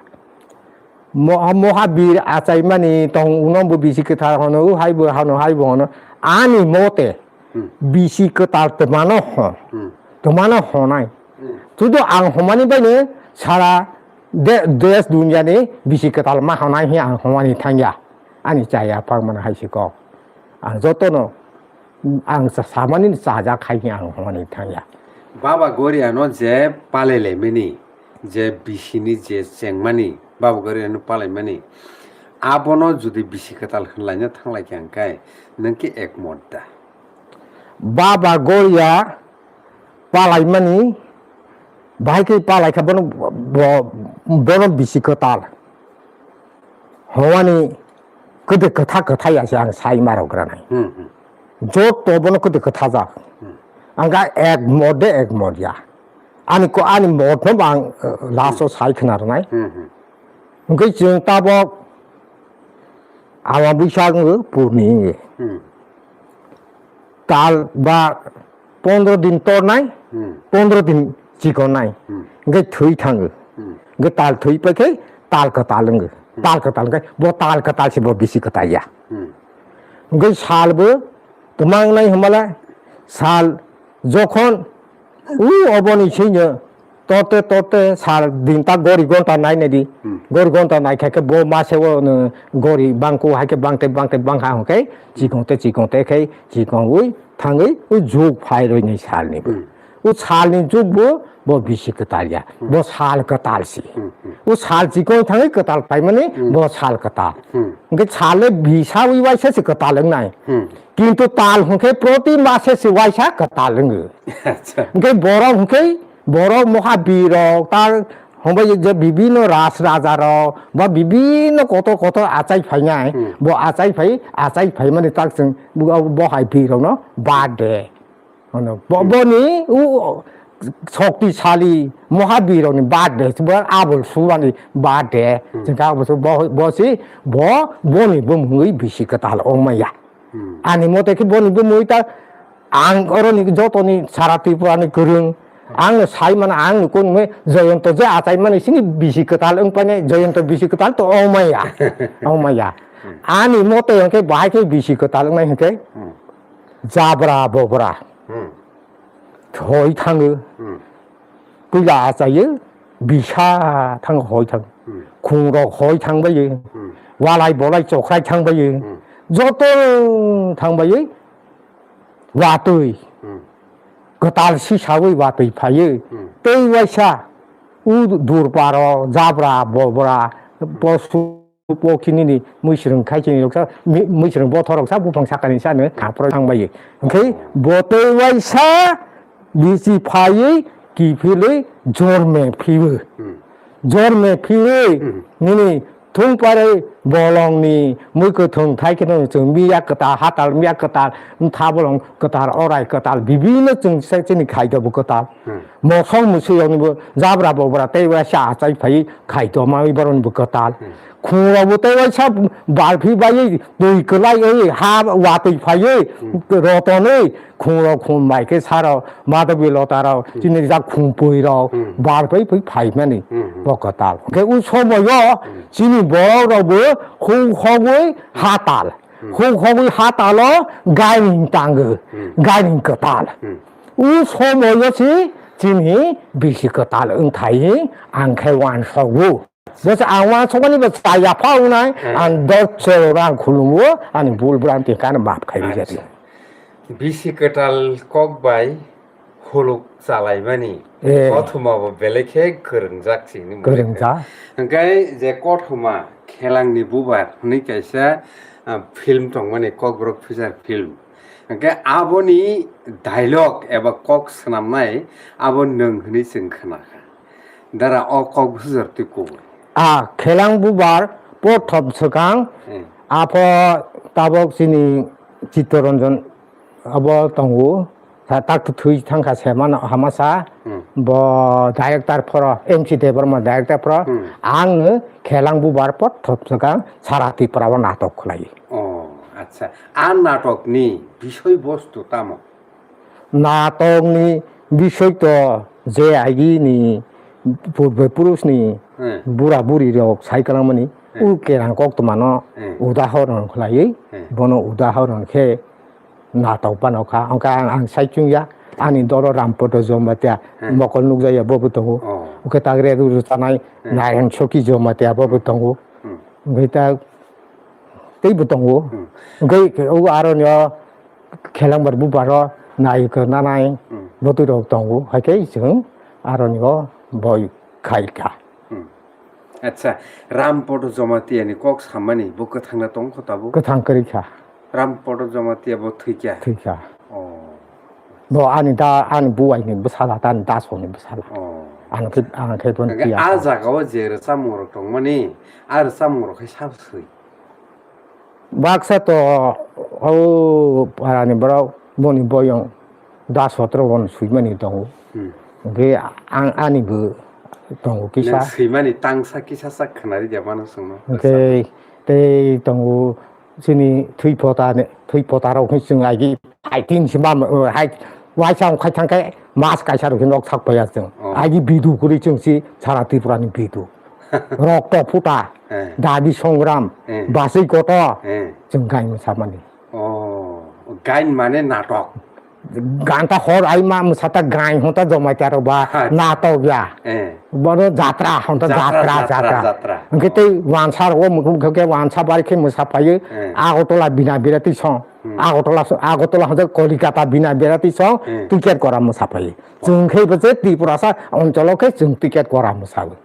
Mo-, mohabir achaimani tong uno bo bisi kwtal hono, u hai bo hano, hai bo hono. Ani mote, hmm, bisi kwtal twmano ho, hmm, twmano honai. Hmm. Sudu ang homani baino sara de-, desh dunya ni bisi kwtal ma honai hi ang homani thangya. Ani chaya pangmani hai si kok. Ang jotono ang sa-, samani chajak hai hi ang homani thangya. Baba Goriano je palailaimani, je bisini je chengmani, Baba Goriano palaimani, abono jodi bisi kwtal hwnlaina thanglaikha hwnkhe nwng khe ekmot da? Baba Goria palaimani, bahai khe palaikha bono, bo-, bono bisi kwtal. Howani kwdwi kwtha kwtha ya se ang sai ma rok granai. Hmm, hmm. Joto bono kwdwi kwtha jak. Hmm. Ang ga ek mode ek mod ya. Ani ko ani mod no bang, eh, last o sai khna rwnai. Hmm, hmm. Hwnkhe chwng tabok ama buisa wngwi purni wngwi. Hmm. Tal ba pondro din tornai, hmm, pondro din chikonai. Hmm. Hwnkhe thwi thango. Hmm. Hwnkhe tal thwi paikhe tal kwtal wngwi. Hmm. Tal kwtal hwnkhe bo tal kwtal se bo bisi kwtal ya. Hmm. Hwnkhe sal bo twma wngnai hwnmale sal jokhon u oboni sino torte torte sal din ta gori gonta nai nai di. Hmm. Gori gonta nai khe bo mase o no gori bangku hai khe bangte bangte bangha hwnkhe chikong te chikong te khe chikong ui thangwi u juk phai roi ni sal ni bo. Hmm. U sal ni juk bo, bo bisi kwtal ya. Hmm. Bo sal kwtal si. Hmm, hmm. U sal chikong thangwi kwtal paimani, hmm, bo sal kwtal. Hmm. Hwnkhe sal le bisa ui waisa se kwtal wngnai. Hmm. Kintu tal hwnkhe proti mase se waisa kwtal wngo. Acha. Hwnkhe borok hwnkhe borok mohabir rok ta hwnbai je bibino ras raja rok ba bibino kotor kotor achai phainai, hmm, bo achai phai, achai phaimani tak chwng bo, bo hai bir rokno birthday. Ono bo, hmm, boni u shoktisali mohabir rokni birthday, bo abol subani birthday. Hmm. Chwng kha bo, bo, bo si bo boni bumungwi bisi kwtal ongmaya. Hmm. Ani mote khe boni bumui ta ang oroni jotoni sara Tripura ni kwrwng. Ang no sai mano, ang no kunwe Joyonto je achai mani sini bisi kwtal wng paine, Joyonto bisi kwtal to ongmaya. Ongmaya. Hmm. Ani mote hwnkhe bahai khe bisi kwtal wngnai hwnkhe. Hmm. Jabra bobra. Hmm. Hoi thango. Hmm. Puila achayo, bisa thango hoi thango. Hmm. Khungrok hoi thangbayo. Hmm. Walai bolai chokrai thangbayo. Hmm. Joto thangbayo. Watwi. Hmm. Kwtal sisawi watwi phayo. Hmm. Tei waisa u durparo, jabra, bobra, hmm, posu pokhinini muisrwng khai chini roksa, mi-, muisrwng bothoroksa buphang sakani sano khapro thangbayo. Hwnkhe bo tei waisa bisi phaiwi kiphilwi jorme phiwi. Hmm. Jorme phiwi, hmm, nini thung pare bolongni mui kwthwng thai kheno chwng miya kwtal, hatal miya kwtal, mtha bolong kwtal, orai kwtal, bibino chwng se chini khaidabo kwtal. Hmm. Mosong musui roknibo jabra bobra tei waisa achai phaiwi khaidoma boroknibo kwtal. Hmm. Khungrokbo tei waisa balphi baiwi twi kwlaiwi ha watwi phaiwi, hmm, rotonwi khungrok khun bai khe sarok madagwi lotarok, hmm, chini jak khungpui rok, hmm, balphi phi phaimani, hmm, hmm, bo kwtal. Hwnkhe u somoio, hmm, chini borok rokbo huk hogwi hatal. Hmm. Huk hogwi hatalo gairing tango, hmm, gairing kwtal. Hmm. U somoio se chini bisi kwtal wngthai ang khe uansukgo. Bo se ang uansukmani bo chaya pha wngnai, hmm, ang dot se oro ang khulumo, ani bul bul ang tingkha ano maaf khai rijadi. Acha. Bisi kwtal kok bai huluk chalaimani, eh, kothoma bo belai khe kwrwngjak se hwnwi mano. Kwrwngjak. Hwnkhe je kothoma Khelangni Bubar hwnwi kaisa, ah, film tongmani, Kokborok feature film. Hwnkhe aboni dialogue eba kok swnamnai abo nwng hwnwi chwng khnakha. Dara o kok bwsajor twi kubui. A Khelang Bubar pothop swkang, hmm, apho tabok chini Chittaranjan abo tongo. Sa tak thwi thangkha se mano hamasa. Hmm. Bo director phoro, M C Debbarma director phoro. Hmm. Ang Khelang Bubar pothop swkang Sara Tripura o natok khlai. Oh, acha. A natokni bisoi bostu tamo? Natokni bisoi to je agini purbe purusni, hmm, bura buri rok sai kwlangmani, hmm, u kerang koktwmano, hmm, udahoron khlaiwi, hmm, bono udahoron khe natok phano kha. Hwnkhe ang, ang sai chwngya, ani dolo Rampodo Jamatia, hmm, mokol nukjakya bobo tongo. Oh. Hwnkhe tagre rw rwchanai, hmm, Narayan Soki Jamatia bobo tongo. Hmm. Hwnkhe ta teibo tongo. Hmm. Hwnkhe o aroni o Khelangbar Bubaro nai kwna nai, hmm, bwtwi rok tongo. Hai khe chwng aroni o boi khai kha. Hmm. Acha, Rampodo Jamatia ni kok samani bo kwthang na tong kho tabuk? Kwthang kwrwi kha. Rampodo Jamatia bo thwi kha? Thwi kha. Oh. Bo ani da, ani buai ni bwsala, ta ani daso ni bwsala. Oh. Ang khe, ang khe bon. Hwnkhe tiya a kha. Jaga o je rwchapmung rok tongmani, a rwchapmung rok khe sabo swi? Baksa to o parani borok boni boyong das sotro bono swimani tongo. Hmm. Hwnkhe ang, anibo tongo kisa. Nang swimani tangsa kisa sak khwnari de mano chwngno. Hwnkhe tei tongo chini thwi phota ni, thwi phota rok hwn chwng agi hai tin si ma, hai waisa ong khai thang khe mas kaisa rok nok sak paya chwng. Oh. Agi bidu kwrwi chwng si sara Tripura ni bidu. Rokto phuta, eh, dabi songram, eh, basui koto, eh, chwng gain masa mani. Oh, gain mane natok. Ganta hor ai ma masa ta gain hota jomai taro ba, ha, natok ya. Eh. Bono jatra hota jatra, jatra, jatra, jatra, jatra. Hwnkhe tei wansa rogo mukhung khe wansa bari khe masa payo, eh, Agartala bina birati song. Hmm. Agartala, Agartala hota Kolikata bina birati song, hmm, ticket kora masa payo. Chwng khe bo je Tripura sa oncholo khe chwng ticket kora masa bo.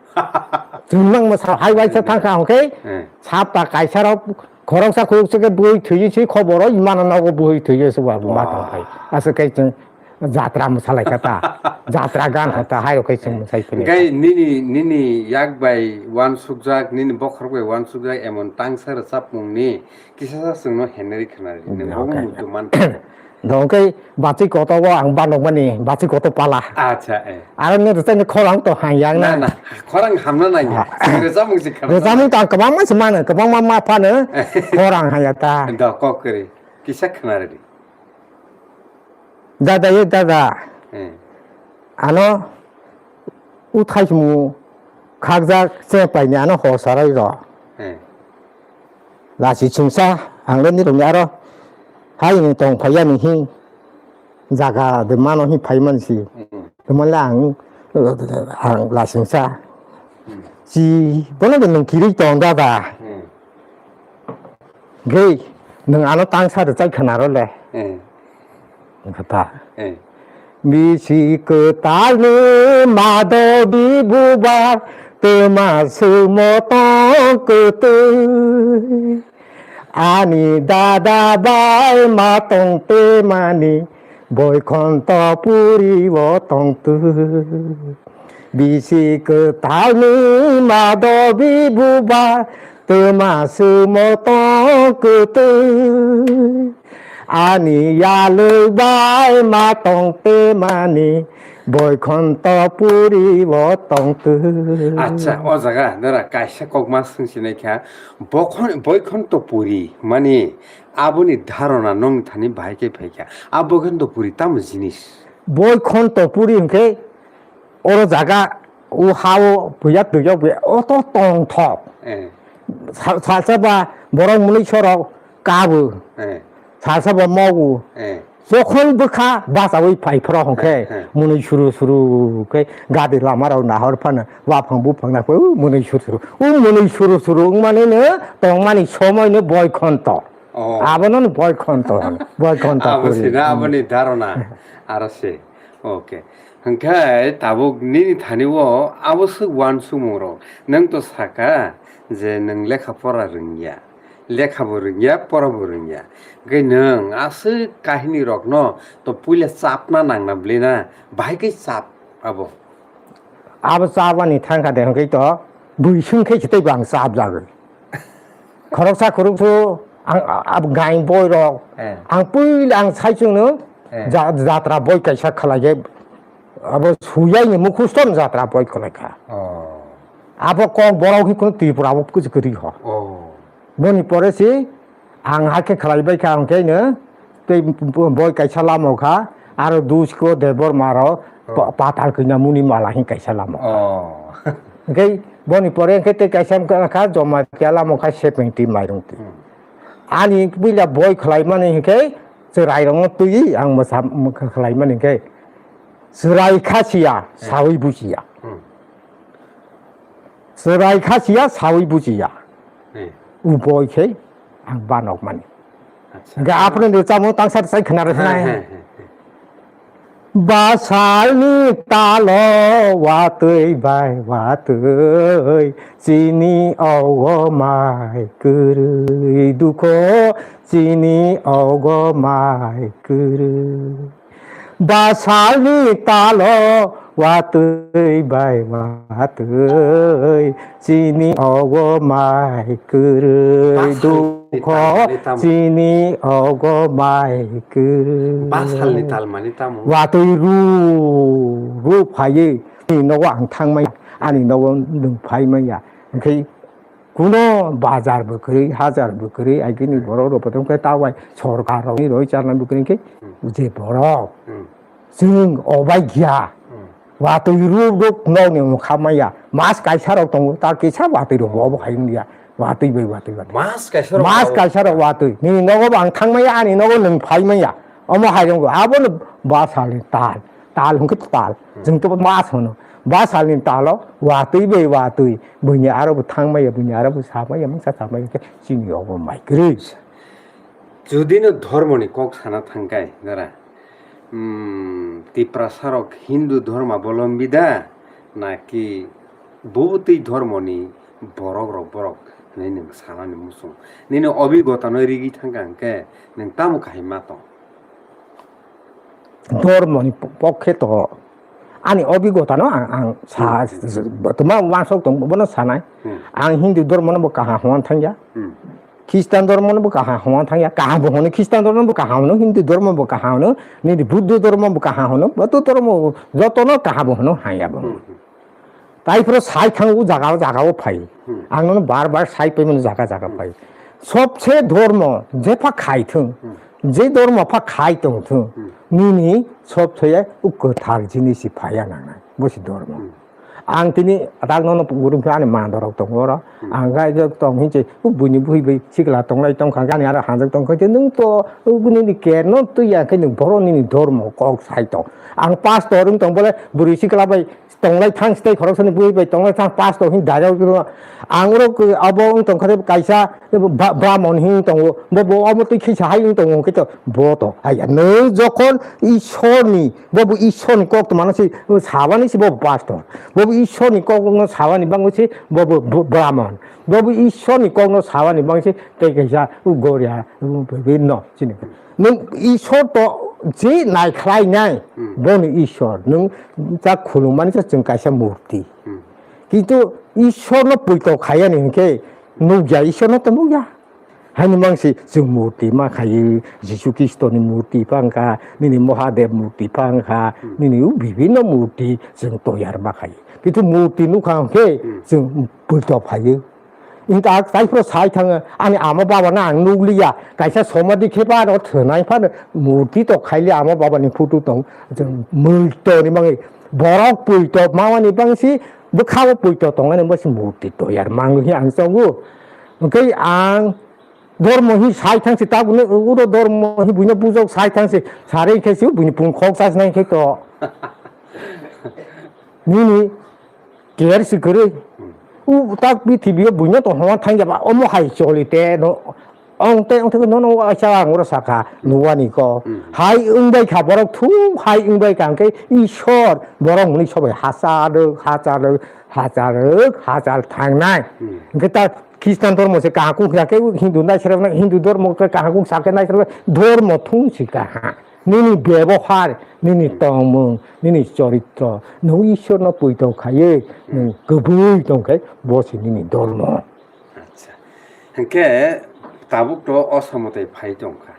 Chwng nang masa hai waisa thang kha hwnkhe, hmm, sapta kaisa rok khoroksa khoroksa khe bui thwiwi si khoboro imano nogo bui thwiwi se wa ma tong phai. Aswk khe chwng jatra masa lai kha ta. Jatra gan kha ta hai rok khe chwng masa phai. Gai nini, nini yak bai wansukjak, nini bokhorok bai wansukjak emon tangsa rwchapmung ni kisa sa chwngno heneri khna ri. Nang bo muitu man. Dongkhe bachi koto o ang banokmani, bachi koto pala. Acha, eh. Aro nini rwchapni khorang to hang yang na. Na, na, khorang hamna nang ya. Ah. Rwchapmung si khana. Rwchapmung to ang kwbangma se mano, kwbangma ma phano khorang haya ta. Do kok kwrwi. Kisa khna rwdi. Dada ye dada. Eh. Ano uthai mu khakjak che paini ano ho sarai ro. Eh. Lasi chungsa ang le nirokni aro Hai ni tong phaiya ni hi jaga de mano hi phai man si. Hmm. Tuma le ang, ang lasingsa. Hmm. Si bono de nung kiri tong dada. Hmm. Gei, nung ano tangsa de chai khana ro le. Hmm. Kata. Hmm. Bisi kwtal ni mado bibubar tuma sumo tong kwtwi. Ani dada bai ma tong te mani, Boikhonto puri o tong tu. Bisi kwtal ni mado bibuba, tuma sumo tong kwtwi. Ani yalwi bai ma tong te mani, Boikhonto puri o tong tu. Acha, o jaga, dara kaisa kokma swngsinai kha. Bokhon-, Boikhonto puri, mani, Aboni dharona nong thani bahai khe phaikha. A Boikhonto puri tamo jinis? Boikhonto puri hwnkhe oro jaga o ha-o buya twi o buya o to tongthok. Eh. Sa-, salsa ba borok mwnwi sorok kabo. Eh. Salsa ba mogo. Eh. Jokhon bwkha bachaui phai phoro hwnkhe eh, eh, mwnwi suru suru khe gadi lama rok nahor phano waphang buphang nakhoi u mwnwi suru suru. U mwnwi suru suru wngmani no tongmani somoi no Boikhonto. Oh. Abono no Boikhonto hwn, Boikhonto abo puri. Sina hmm. Aboni dharona. Aro se. Okay. Hwnkhe tabuk nini thani o abo swk uansukmung rok. Nwng to saka je nwng lekha pora rwngya. Lekha bo rwngya, pora bo rwngya. Hwnkhe nwng aswk kahini rokno to puila chapna nangna bwlina bahai khe chap abo. Abo chabani thangkha de hwnkhe to bui swngkhe se teibo ang chapjagwi. Khoroksa khoroksa ang, a-, a-, gain boirok. Eh. Ang puila ang saichungno eh. Ja-, jatra boi kaisa khwlaikhe abo suyaini mukhusto jatra boi khwlaikha. Oh. Abo kok borok hi kunu Tripura abo kuchuk kwrwi ho. Oh. Boni pore si ang hakhe khwlaibai kha hwnkhe no tei boi kaisa lama kha aro dusko Debbarma ro oh. Pa-, patal kanya muni mala hin kaisa lama. Oh. Hwnkhe boni pore hwnkhe tei kaisa wngkha kha Jamatia lama kha seventy mairung twi. Hmm. Ani puila boi khwlaimani hwnkhe chwrai rokno twi ang mwsa mwkha khwlaimani hwnkhe chwrai kha siya hmm. Sawi buchiya. Hmm. Chwrai kha siya sawi bujiya. Hmm. Uboi khe ang banok mani. Acha. Hwnkhe aphuru ni chamung tangsa sai khna rw sinai. He, he, he, he. Basalni talo watwi bai watwi chini ogo mai kwrwi dukho chini ogo mai kwrwi. Basalni talo watwi bai watwi chini ogo mai kwrwi dukho chini ogo mai kwrwi. Basalni tal mani tamo? Watwi ru ru phaiwi ani nogo ang thangmaya, ani nogo nwng phaimaya. Hwnkhe Kuno bazar bo kwrwi, hazar bo kwrwi, agini borok rok bo tongkhe ta bai sorkar rok ni roi charna bo kwrwi khe hmm. Je borok hmm. Chwng obai giya hmm. Watwi ruk ruk nok ni mokha maya mas kaisa rok tongo ta kisa watwi rok bo obo hai wngya watwi bai watwi watwi mas kaisa rok mas kaisa rok watwi nini nogo bo ang thang maya ani nogo nwng phai maya omo hai rok abo no basal ni tal. Tal hwnkhe tal. Hmm. Chwng to mas hwno. Ba salni talo watwi bai watwi. Buini aro bo thang maya, buini aro bo sa maya, mungsa sa maya khe chini obo mai kwrwi. Jodi no dhormo ni kok sana thangkai, dara. Hmm, Tiprasa rok Hindu dhorma bolombi da, naki bubutwi dhormo ni borok rok borok hinwi nwng sanani muchung. Nini obigota no rigi thangka hwnkhe nwng tamo kahai ma tong? Dhormoni po-, pokhe to ani obigota no ang, ang sa, hmm. Tuma wansok tong bono sanai. Hmm. Ang Hindu dhormo no bo kaham hwnna thangya. Hmm. Khristan dhormo no bo kaham hwnna thangya. Kaham bo hwnwi Khristan dhormo bo kaham hwnwi, Hindu dhormo bo kaham hwnwi, nini Buddho dhormo bo kaham hwnwi, Buddho dhormo joto no kaham bo hwnwi hanya bo. Hmm. Tai phoro sai thang o jaga o, jaga o phai. Hmm. Ang nono bar bar sai pai mano jaga jaga hmm. Phai. Sobse dhormo jepha khai thung, hmm. Je dhormo pha khai tong thung, hmm. Nini sobse o kwthar jinis si phaiya nangnai. Bo si dhormo. Hmm. Ang tini tak nono gurung khe ani mandorok tongo oro. Hmm. Ang gai tong hinse buini bui bai sikla tonglai tongkha gani aro hanjak tongkha khe nwng to nini care no twi ya khe nwng boro nini dormo kok sai tong. Ang pastor wng tong bole bwrwi sikla bai tonglai thang stei khoroksani bui bai tonglai thang pastor hin dajak tongno. Ang oro abo wng tongkha kaisa bra-, bramon hin tongo bo bo omo twi khisa hai wng tongo khe to bo to. Aya nwng jokhon Ishorni Bobo Ishorni kok tongmani se sabani se bobo pastor. Bobo Ishorni kokno sabani bangwi se bobo br-, Brahman. Bobo Ishorni kokno sabani bangwi se tei kaisa goria bibinno chini. Nwng Ishor to je naikhlainai Hmm. bono Ishor. Nwng ta khulumani se chwng kaisa murti. Hmm. Kintu Ishorno puito khayani hinkhe nukya, Ishorno to nukya. Haini mangsi chwng murti ma khaio, Jisu Khristoni murti phang kha, nini Mahadev murti phang kha, Hmm. nini u bibinno murti chwng toyar ma khaio. Kintu murti nukha hwnkhe Hmm. chwng puito phaio. Inta taipro sai thango, ani ama baba no ang nukliya, kaisa somadhi khe phano thwnai phano murti to khaili ama baba ni photo tong, chwng muito ni mangwi borok puito mamani bangsi bwkhao puito tongani bangsi murti toyar mango hi ang chongo. Hwnkhe ang dormo hi sai thangsi, tabukno uro dormo hi buino bujok sai thangsi, sari khe se buini pung khok chasnai khe to. Nini care si kwrwi. Hmm. U tak pithibio buino to homa thangya ba omo hai choli te no. Ong te ong te no no aisa ang oro saka nuwani ko. Hmm. Hai wngbai kha borok thu hai wngbai kha hwnkhe Ishwar borok muni sobai hachal rwk, hachal rwk, hachal rwk, hachal thangnai. Hmm. Hwnkhe ta Khristan dormo se kaham kuk ya khe Hindu nai srwk nai, Hindu dormo khe kaham kuk sa khe nai srwk nai, dormo thung si kaha. Nini bebohar, nini tongmung, nini choritro, nwng Ishwarno poito khaiwi nwng kwbui tong khe bo se nini dormo. Acha. Hwnkhe tabuk to osa mwtai phai tong kha.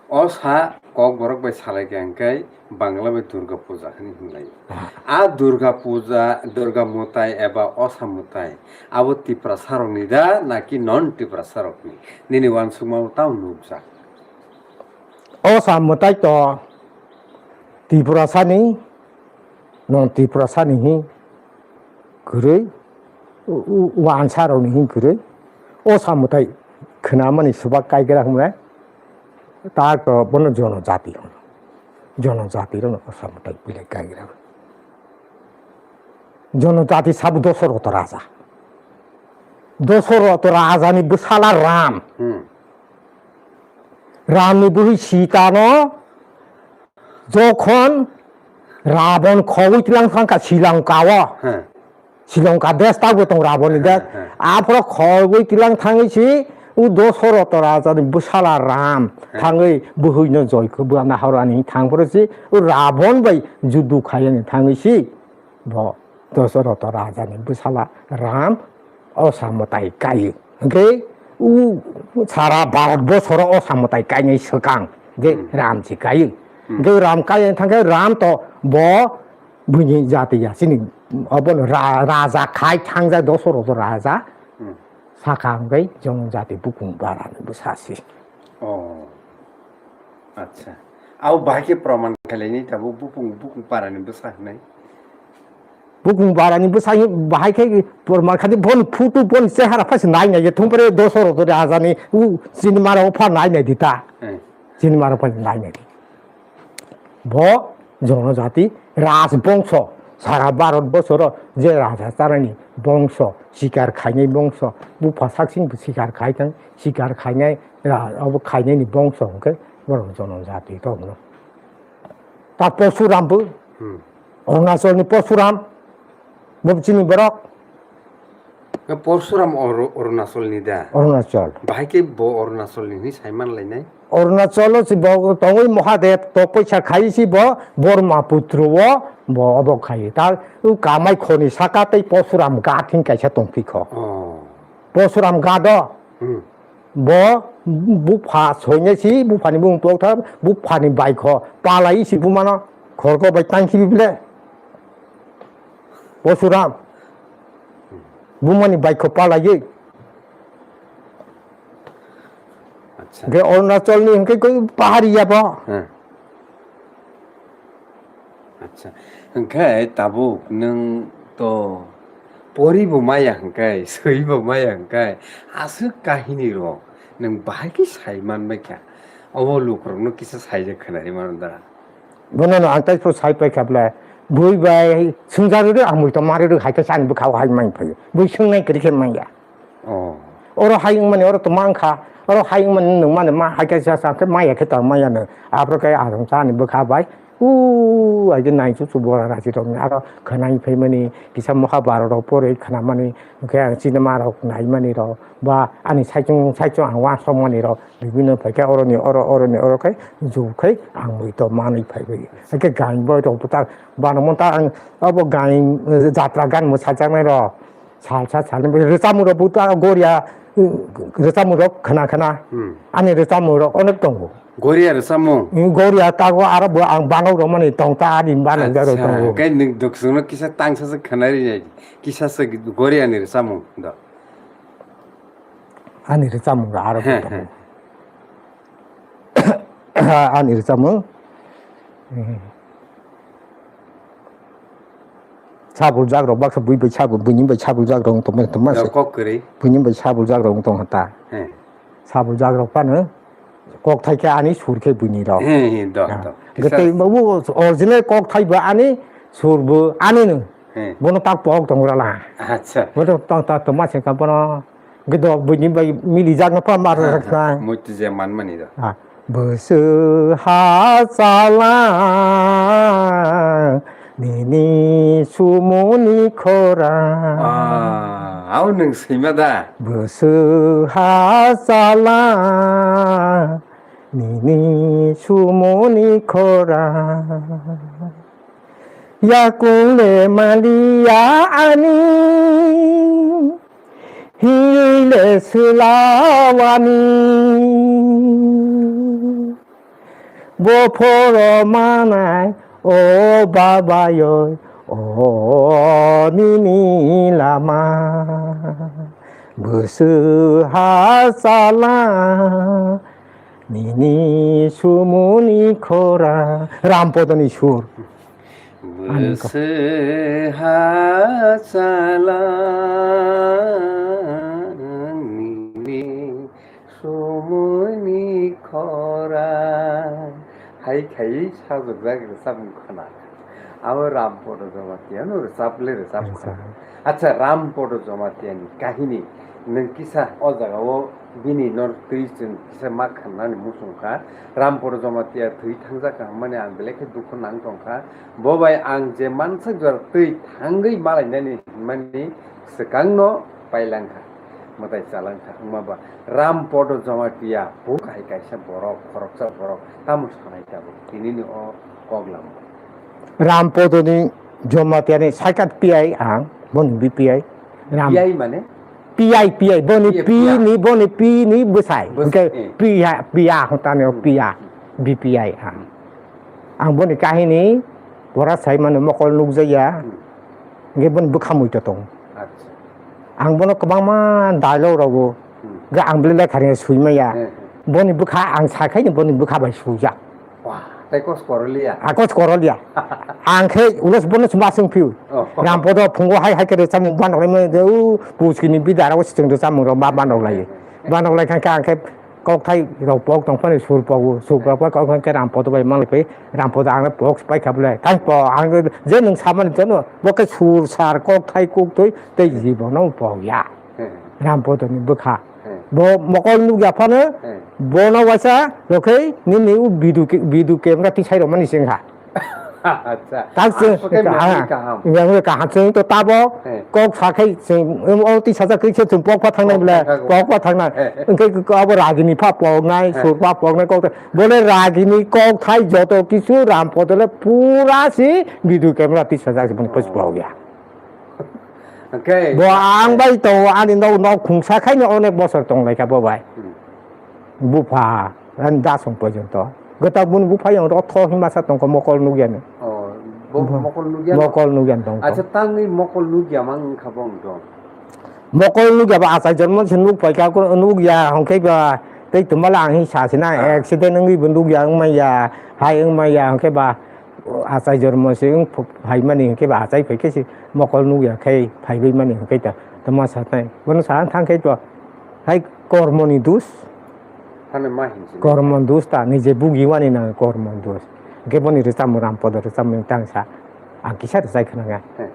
Osa Kokborok bai salai kha hwnkhe Bangla bai Durga Puja hwnwi hwnlai. Ah. A Durga Puja, Durga mwtai eba osa mwtai abo Tiprasa rokni da naki non Tiprasa rokni? Nini uansukma o tamo nukjak. Osa mwtai to Tiprasani, non Tiprasani hi kwrwi, u-, u-, uansa rokni hi kwrwi. Osa mwtai khwnamani swbak kaigra hwnmai, tak to bono jonojati hwno. Jonojati rokno osa mwtai pilai kaigra. Jonojati sabo Dosoroto raja. Dosoroto rajani bwsala Ram. Hmm. Ramni bwrwi Sitano jokhon Rabon khogwi tlang thangkha Silangkao. Hmm. Silangka desh tabuk tong Rabonni desh. Hmm, hmm. Aphoro khogwi tlang thangwi si u Dosoroto rajani bwsala Ram Hmm. thangwi bwhwino joy khe bwna horani thangphuru si u Rabon bai judu khayani thangwi si. Bo Dosoroto rajani bwsala Ram osa mwtai kai. Hwnkhe u sara Bharat bosoro osa mwtai kainai swkang je Hmm. Ram se kai. Hmm. Hwnkhe Ram kai thangkhe Ram to bo buini jati ya, chini obono ra-, raja khai thangjak Dosoroto raja. Hmm. Saka hwnkhe jonojati bukung barani bwsa se. Oh. Acha. Abo bahai khe proman khlainai tabuk bukung, bukung parani bwsa hinai. Bukung barani bwsa hin bahai khe proman khadi bon photo bon chehara phasi nai nai thung pore Dosoroto rajani u chini mara o pha nai nai dita. Eh. Chini mara o pha nai nai di. Bo jonojati raj bongso sara Bharat bosoro je raja charani bongso sikar khainai bongso bupha saksing sikar khai thang sikar khainai ra-, abo khainaini bongso hwnkhe borok jonojati to hwno. Ta Porsuram bo, Hmm. Arunachalni Porsuram, bo chini borok. Porsuram Aru-, Arunachalni da? Arunachal. Bahai khe bo Arunachalni hinwi saiman lainai? Arunachalo si bo tongwi Mahadev tokpaisa khai si bo Brahmaputro o bo obo khai. Ta u kamai khoni saka tei Porsuram Ghat hin kaisa tongphi kho. Oh. Porsuram Ghat o Hmm. Bo bupha soinai si, buphani bumung tokthar, buphani baikho palai si bumano khorgo bai tangsi bible. Porsuram. Bumani baikho palaiwi. Acha. Hwnkhe Arunachalni hwnkhe koi pahari ya bo. Hmm. Acha. Hwnkhe tabuk nwng To, pori bo maya hwnkhe, swi bo maya hwnkhe, aswk kahini rok nwng bahai khe sai manbai kha. Obo lukurokno kisa saijak khwnari mano da. Bono no ang tai phuru sai pai kha bwle. Bui bai swngjak rwdi, ang mui tongma rwdi, hai khe ani bwkha o hai mang phaio. Bui swngnai kwrwi khe manya. Oh. Oro hai wngmani oro tongma wngkha. Oro hai wngmani nwng mani ma hai khe sa sa khe maya khe tong maya no. Aphuru khe ang cha ani bwkha bai. Uuu, aigwi nai chuchu bora rasi rokni aro khwnai phaimani kisa Mahabharata rok porwi khwnamani, hwnkhe ang cinema rok naimani rok ba ani saichung saichung ang uansukmani rok bibino phaikhe oroni oro oroni oro khe jukhe ang muitu manwi phaiwi. Hwnkhe gain boi rok bwtang banamo ta ang abo gain, eh, jatra gan mwsajaknai rok. Salsa salni bai rwchapmung rok bo ta goria, rwchapmung rok khna khna. Hmm. Ani rwchapmung rok onek tongo. Goria rwchapmung? Hmm, goria tago aro bo ang banok rok mani tong ta ani banok da rok tongo. Acha, kai nwng duksong no kisa tangsa se khna ri nai, kisa se goria ni rwchapmung do. Ani rwchapmung rok aro bo tongo. Ani rwchapmung. Hmm. Sabul jak rok baksa bui bai sabul, buini bai sabul jak rok tongmani tongma se. Kok kwrwi. Buini bai sabul jak rok tong ta. He. Sabul jak rok phano kok thai khe ani sur khe buini rok. He, he, do, do. Gete bo original kok thai ba ani sur bo ani no. He. Bono tak pok tong rala. Acha. Bono tak tak tongma se ka bono. Gede buini bai mili jak no pa mar rok na. Muitu je man mani do. Ah, bwswk ha chala nini sumuni khora. Ah, au nwng swima da. Bwswk ha chala nini sumuni khora. Yakung le maliya ani, hingwi le swlawani. Bo phoro manai, o babayoi, o nini lama. Bwswk ha chala, nini sumuni khora. Rampodoni sur. Ani ko- Bwswk ha chala nini sumuni khora. Hai khai sajwkjak rwchapmung khna. Abo Rampodo Jamatia no rwchap le rwchap khna. Acha, Rampodo Jamatia ni kahini nwng kisa o jaga o bini no twi chwng kisa ma khnani muchung kha. Rampodo Jamatia thwi thangjak kha hwnmani ang belai khe dukhu nang tong kha. Bo bai ang je mansak jora twi thangwi malainani hwnmani swkang no pailang kha, mwtai chalang kha. Wngma ba Rampodo Jamatia bo hai kaisa borok, khoroksa borok tamo sanai tabuk tini ni o kok lama. Rampodoni Jamatia ni saikat P I ang, boni B P I. Ram- P I mane? P I, P I, boni P I, P P I. Ni, boni P ni bwsai. Bwsai, hwnkhe eh. P I, P I hwnkhe tani o Hmm. P I, B P I ang. Hmm. Ang boni kahini pora sai mano mokol nukjakya. Hmm. Hwnkhe boni bwkha muitu tongo. Acha. Ang bono kwbangma dialogue rogo. Hmm. Hwnkhe ang belai lekha ringya sui maya. Hmm, hmm. Boni bwkha ang sakhai ni boni bwkha bai sujak. Wah, tei kos koroliya? A kos koroliya. Ang khe ulos bono chuma chwng phiu. Oh. Rampodo phungo hai hai khe rwchapmung banok lai mano, u puski ni bidara o chwng rwchapmung rok ba banok lai. Hmm. Banok lai khan khe ang khe kokthai rok pok tong phani sur pogo, sur pok kok khe Rampodo bai manlai pai, Rampodo ang pok pai kha bwle. Tang po ang je nwng samani jono bo khe sur sar kokthai koktwi tei jibono pok ya. Hmm. Rampodo ni bwkha. Hmm. Bo mokol nukya phano, Hmm. bono waisa rwkhwi nini u video ke-, video camera tisai rwmani se wngkha. Acha. Tak se, Aswk khe ah, mangwi kaham. Mangwi kaham se wngto tabo, Hmm. kok sakhai se, um, o tisajak khe se chwng pokpha thangnai bwle, Pokpha thango. pokpha thangnai. Hmm. Hwnkhe abo ragini pha poknai, Hmm. sur pha poknai kok, bole ragini kokthai joto kisu Rampodo le pura si video camera tisajak se boni pos Oh. pokya. Okay. Bo ang bai tongo, ani nok, nok khungsa khaino onek bosor tong lai kha bo bai. Hmm. Bupha, ani dasong porjonto. Gota bun bupha yang rotho himasa tongko mokol nukya ni. Oh, bo Bo-, mokol nukya no? Mokol nukya tongko. Acha, tangwi mokol nukya mang kha bong dong. Mokol nukya ba achai jormo se nuk pai kha ko nukya hwnkhe ba tei tumala ang hi sa sina Ah. accident wngwi bo nukya wngmaya, hai wngmaya hwnkhe ba achai jormo se wng phaimani hwnkhe ba achai phaikhe se mokol nukya khe phaibaimani hwnkhe ta tamo satai. Bono sana thangkhe to hai kormoni dus. Hane ma hinsi. Kormon dus ta nije bugi wani na kormon dus. Hwnkhe boni rwchapmung Rampodo rwchapmung tangsa. Ang kisa rwchai khna nga. He, he.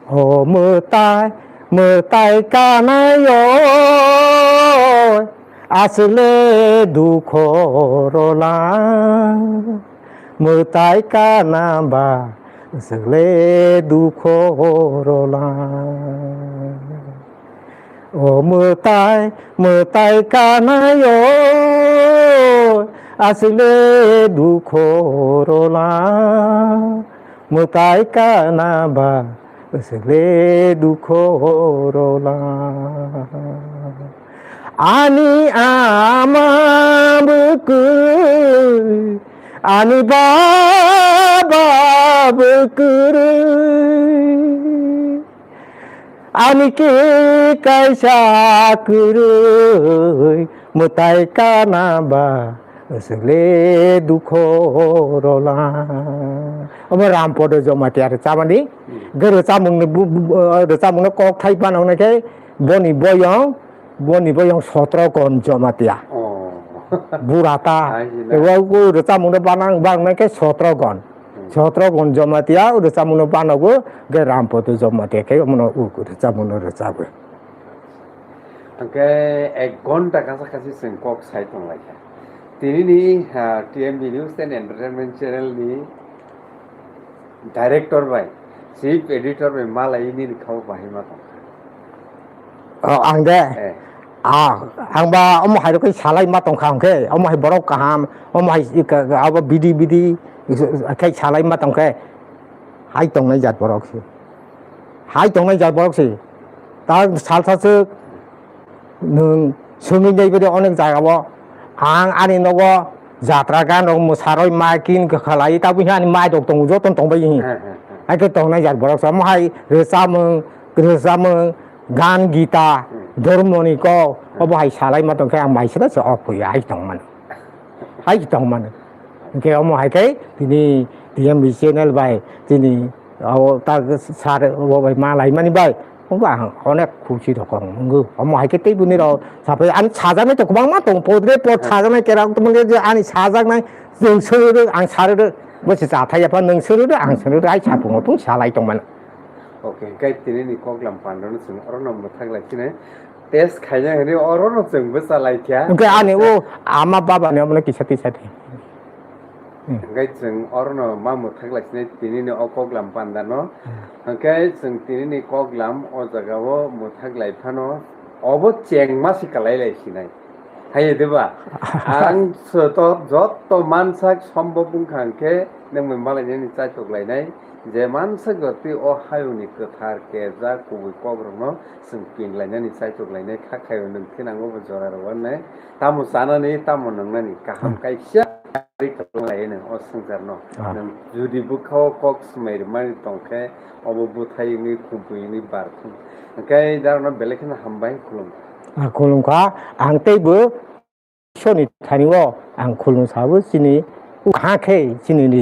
O mwtai, mwtai kanai o, aswk le dukho rola. Mwtai kana ba, aswk le dukho rola. O mwtai, mwtai kanai o, aswk le dukho rola. Mwtai kana ba, aswk le dukho rola. Ani ama bwkwi, ani baba bwkwi. Ani khe kaisa kwrwi mwtai kana ba, aswk le dukho rola. Omo Rampodo Jamatia rwchapmani, hmm, hwnkhe rwchapmungni bu-, bu-, uh, rwchapmungno kok thai phano hwnwi khe boni boyong, boni boyong Sotrogon Jamatia. Oh. Burata. Hai hina. Ebo rwchapmungno banang, bangnai khe Sotrogon. Hmm. Sotrogon Jamatia, o rwchapmungno banogo, hwnkhe Rampodo Jamatia khe omono o rwchapmungno rwchago. Hwnkhe ek ghonta kasa kasi chwng kok sai tonglaikha. Tinini, ha, T M B News and Entertainment Channel ni director bai, chief editor bai malai nini kha o bahai ma tongkha. Oh, ang de? Eh. Ah, ang ba omo hai rokhe salai ma tongkha hwnkhe, omo hai borok kaham, omo hai ka-, ka-, abo bidi bidi khai salai ma tongkhe, hai tongnai jat borok se. Hai tongnai jat borok se. Ta salsa swk nwng swngwi nai bidi onek jaga o. Ang ani nogo jatra gan rok mwsaroi maiking khalai, tabuk ani mai rok tongo, joto tongbai hi. Hai khe tongnai jat borok se. Omo hai rwchapmung, rwchapmung, gan gita, hmm, dhormoni kok, obo hai salai ma tongkhe ang mai sida se ok phuya hai tongmani. Hai tongmani. Hwnkhe omo hai khe tini T M B channel bai tini o ta sar o bai ma laimani bai. Obo ang onek khusi rokong wngo. Omo hai khe tei bini rok sapai ang sajaknai to kwbangma tong podre pod sajaknai kerak tongmani je ani sajaknai chwng sori rw ang sari rw bo se cha thai ya pha nwng sori rw ang sori rw hai sapungo tong salai tongmani. Okay, hwnkhe tini ni koklam pandano chwng oro no mwthak lai sini. Test khaina hwnwi oro no chwng bwsa lai kha. Hwnkhe ani o ama baba ni omo no kisa tisa di. Hmm. Hwnkhe chwng oro no ma mwthak lai sinai tini ni o koklam panda no. Hmm. Hwnkhe chwng tini ni koklam o jaga o mwthak lai phano obo chengma se kalai lai sinai. Hai diba? Ang joto, joto mansak sombok wngkha hwnkhe nwng bai malainani chaitok lainai. Je mansak jotwi o hayungni kwthar, kejak, kubui kokrokno chwng ping lainani, chaitok lainai kha khaio nwng thinango bo jora rwwanai. Tamo chanani, tamo nwngnani kaham kaisa ari kwlwng laio nwng o swngcharno. Ah. Nwng judi bwkha o kok swmai rwmani tongkhe obo bwthai wngwi khumpui wngwi bar thung. Hwnkhe darokno belai kheno hambai khulumkha. Ah, khulumkha. Ang teibo Iswrni thani o ang khulum sabo chini, ha khe chini riti.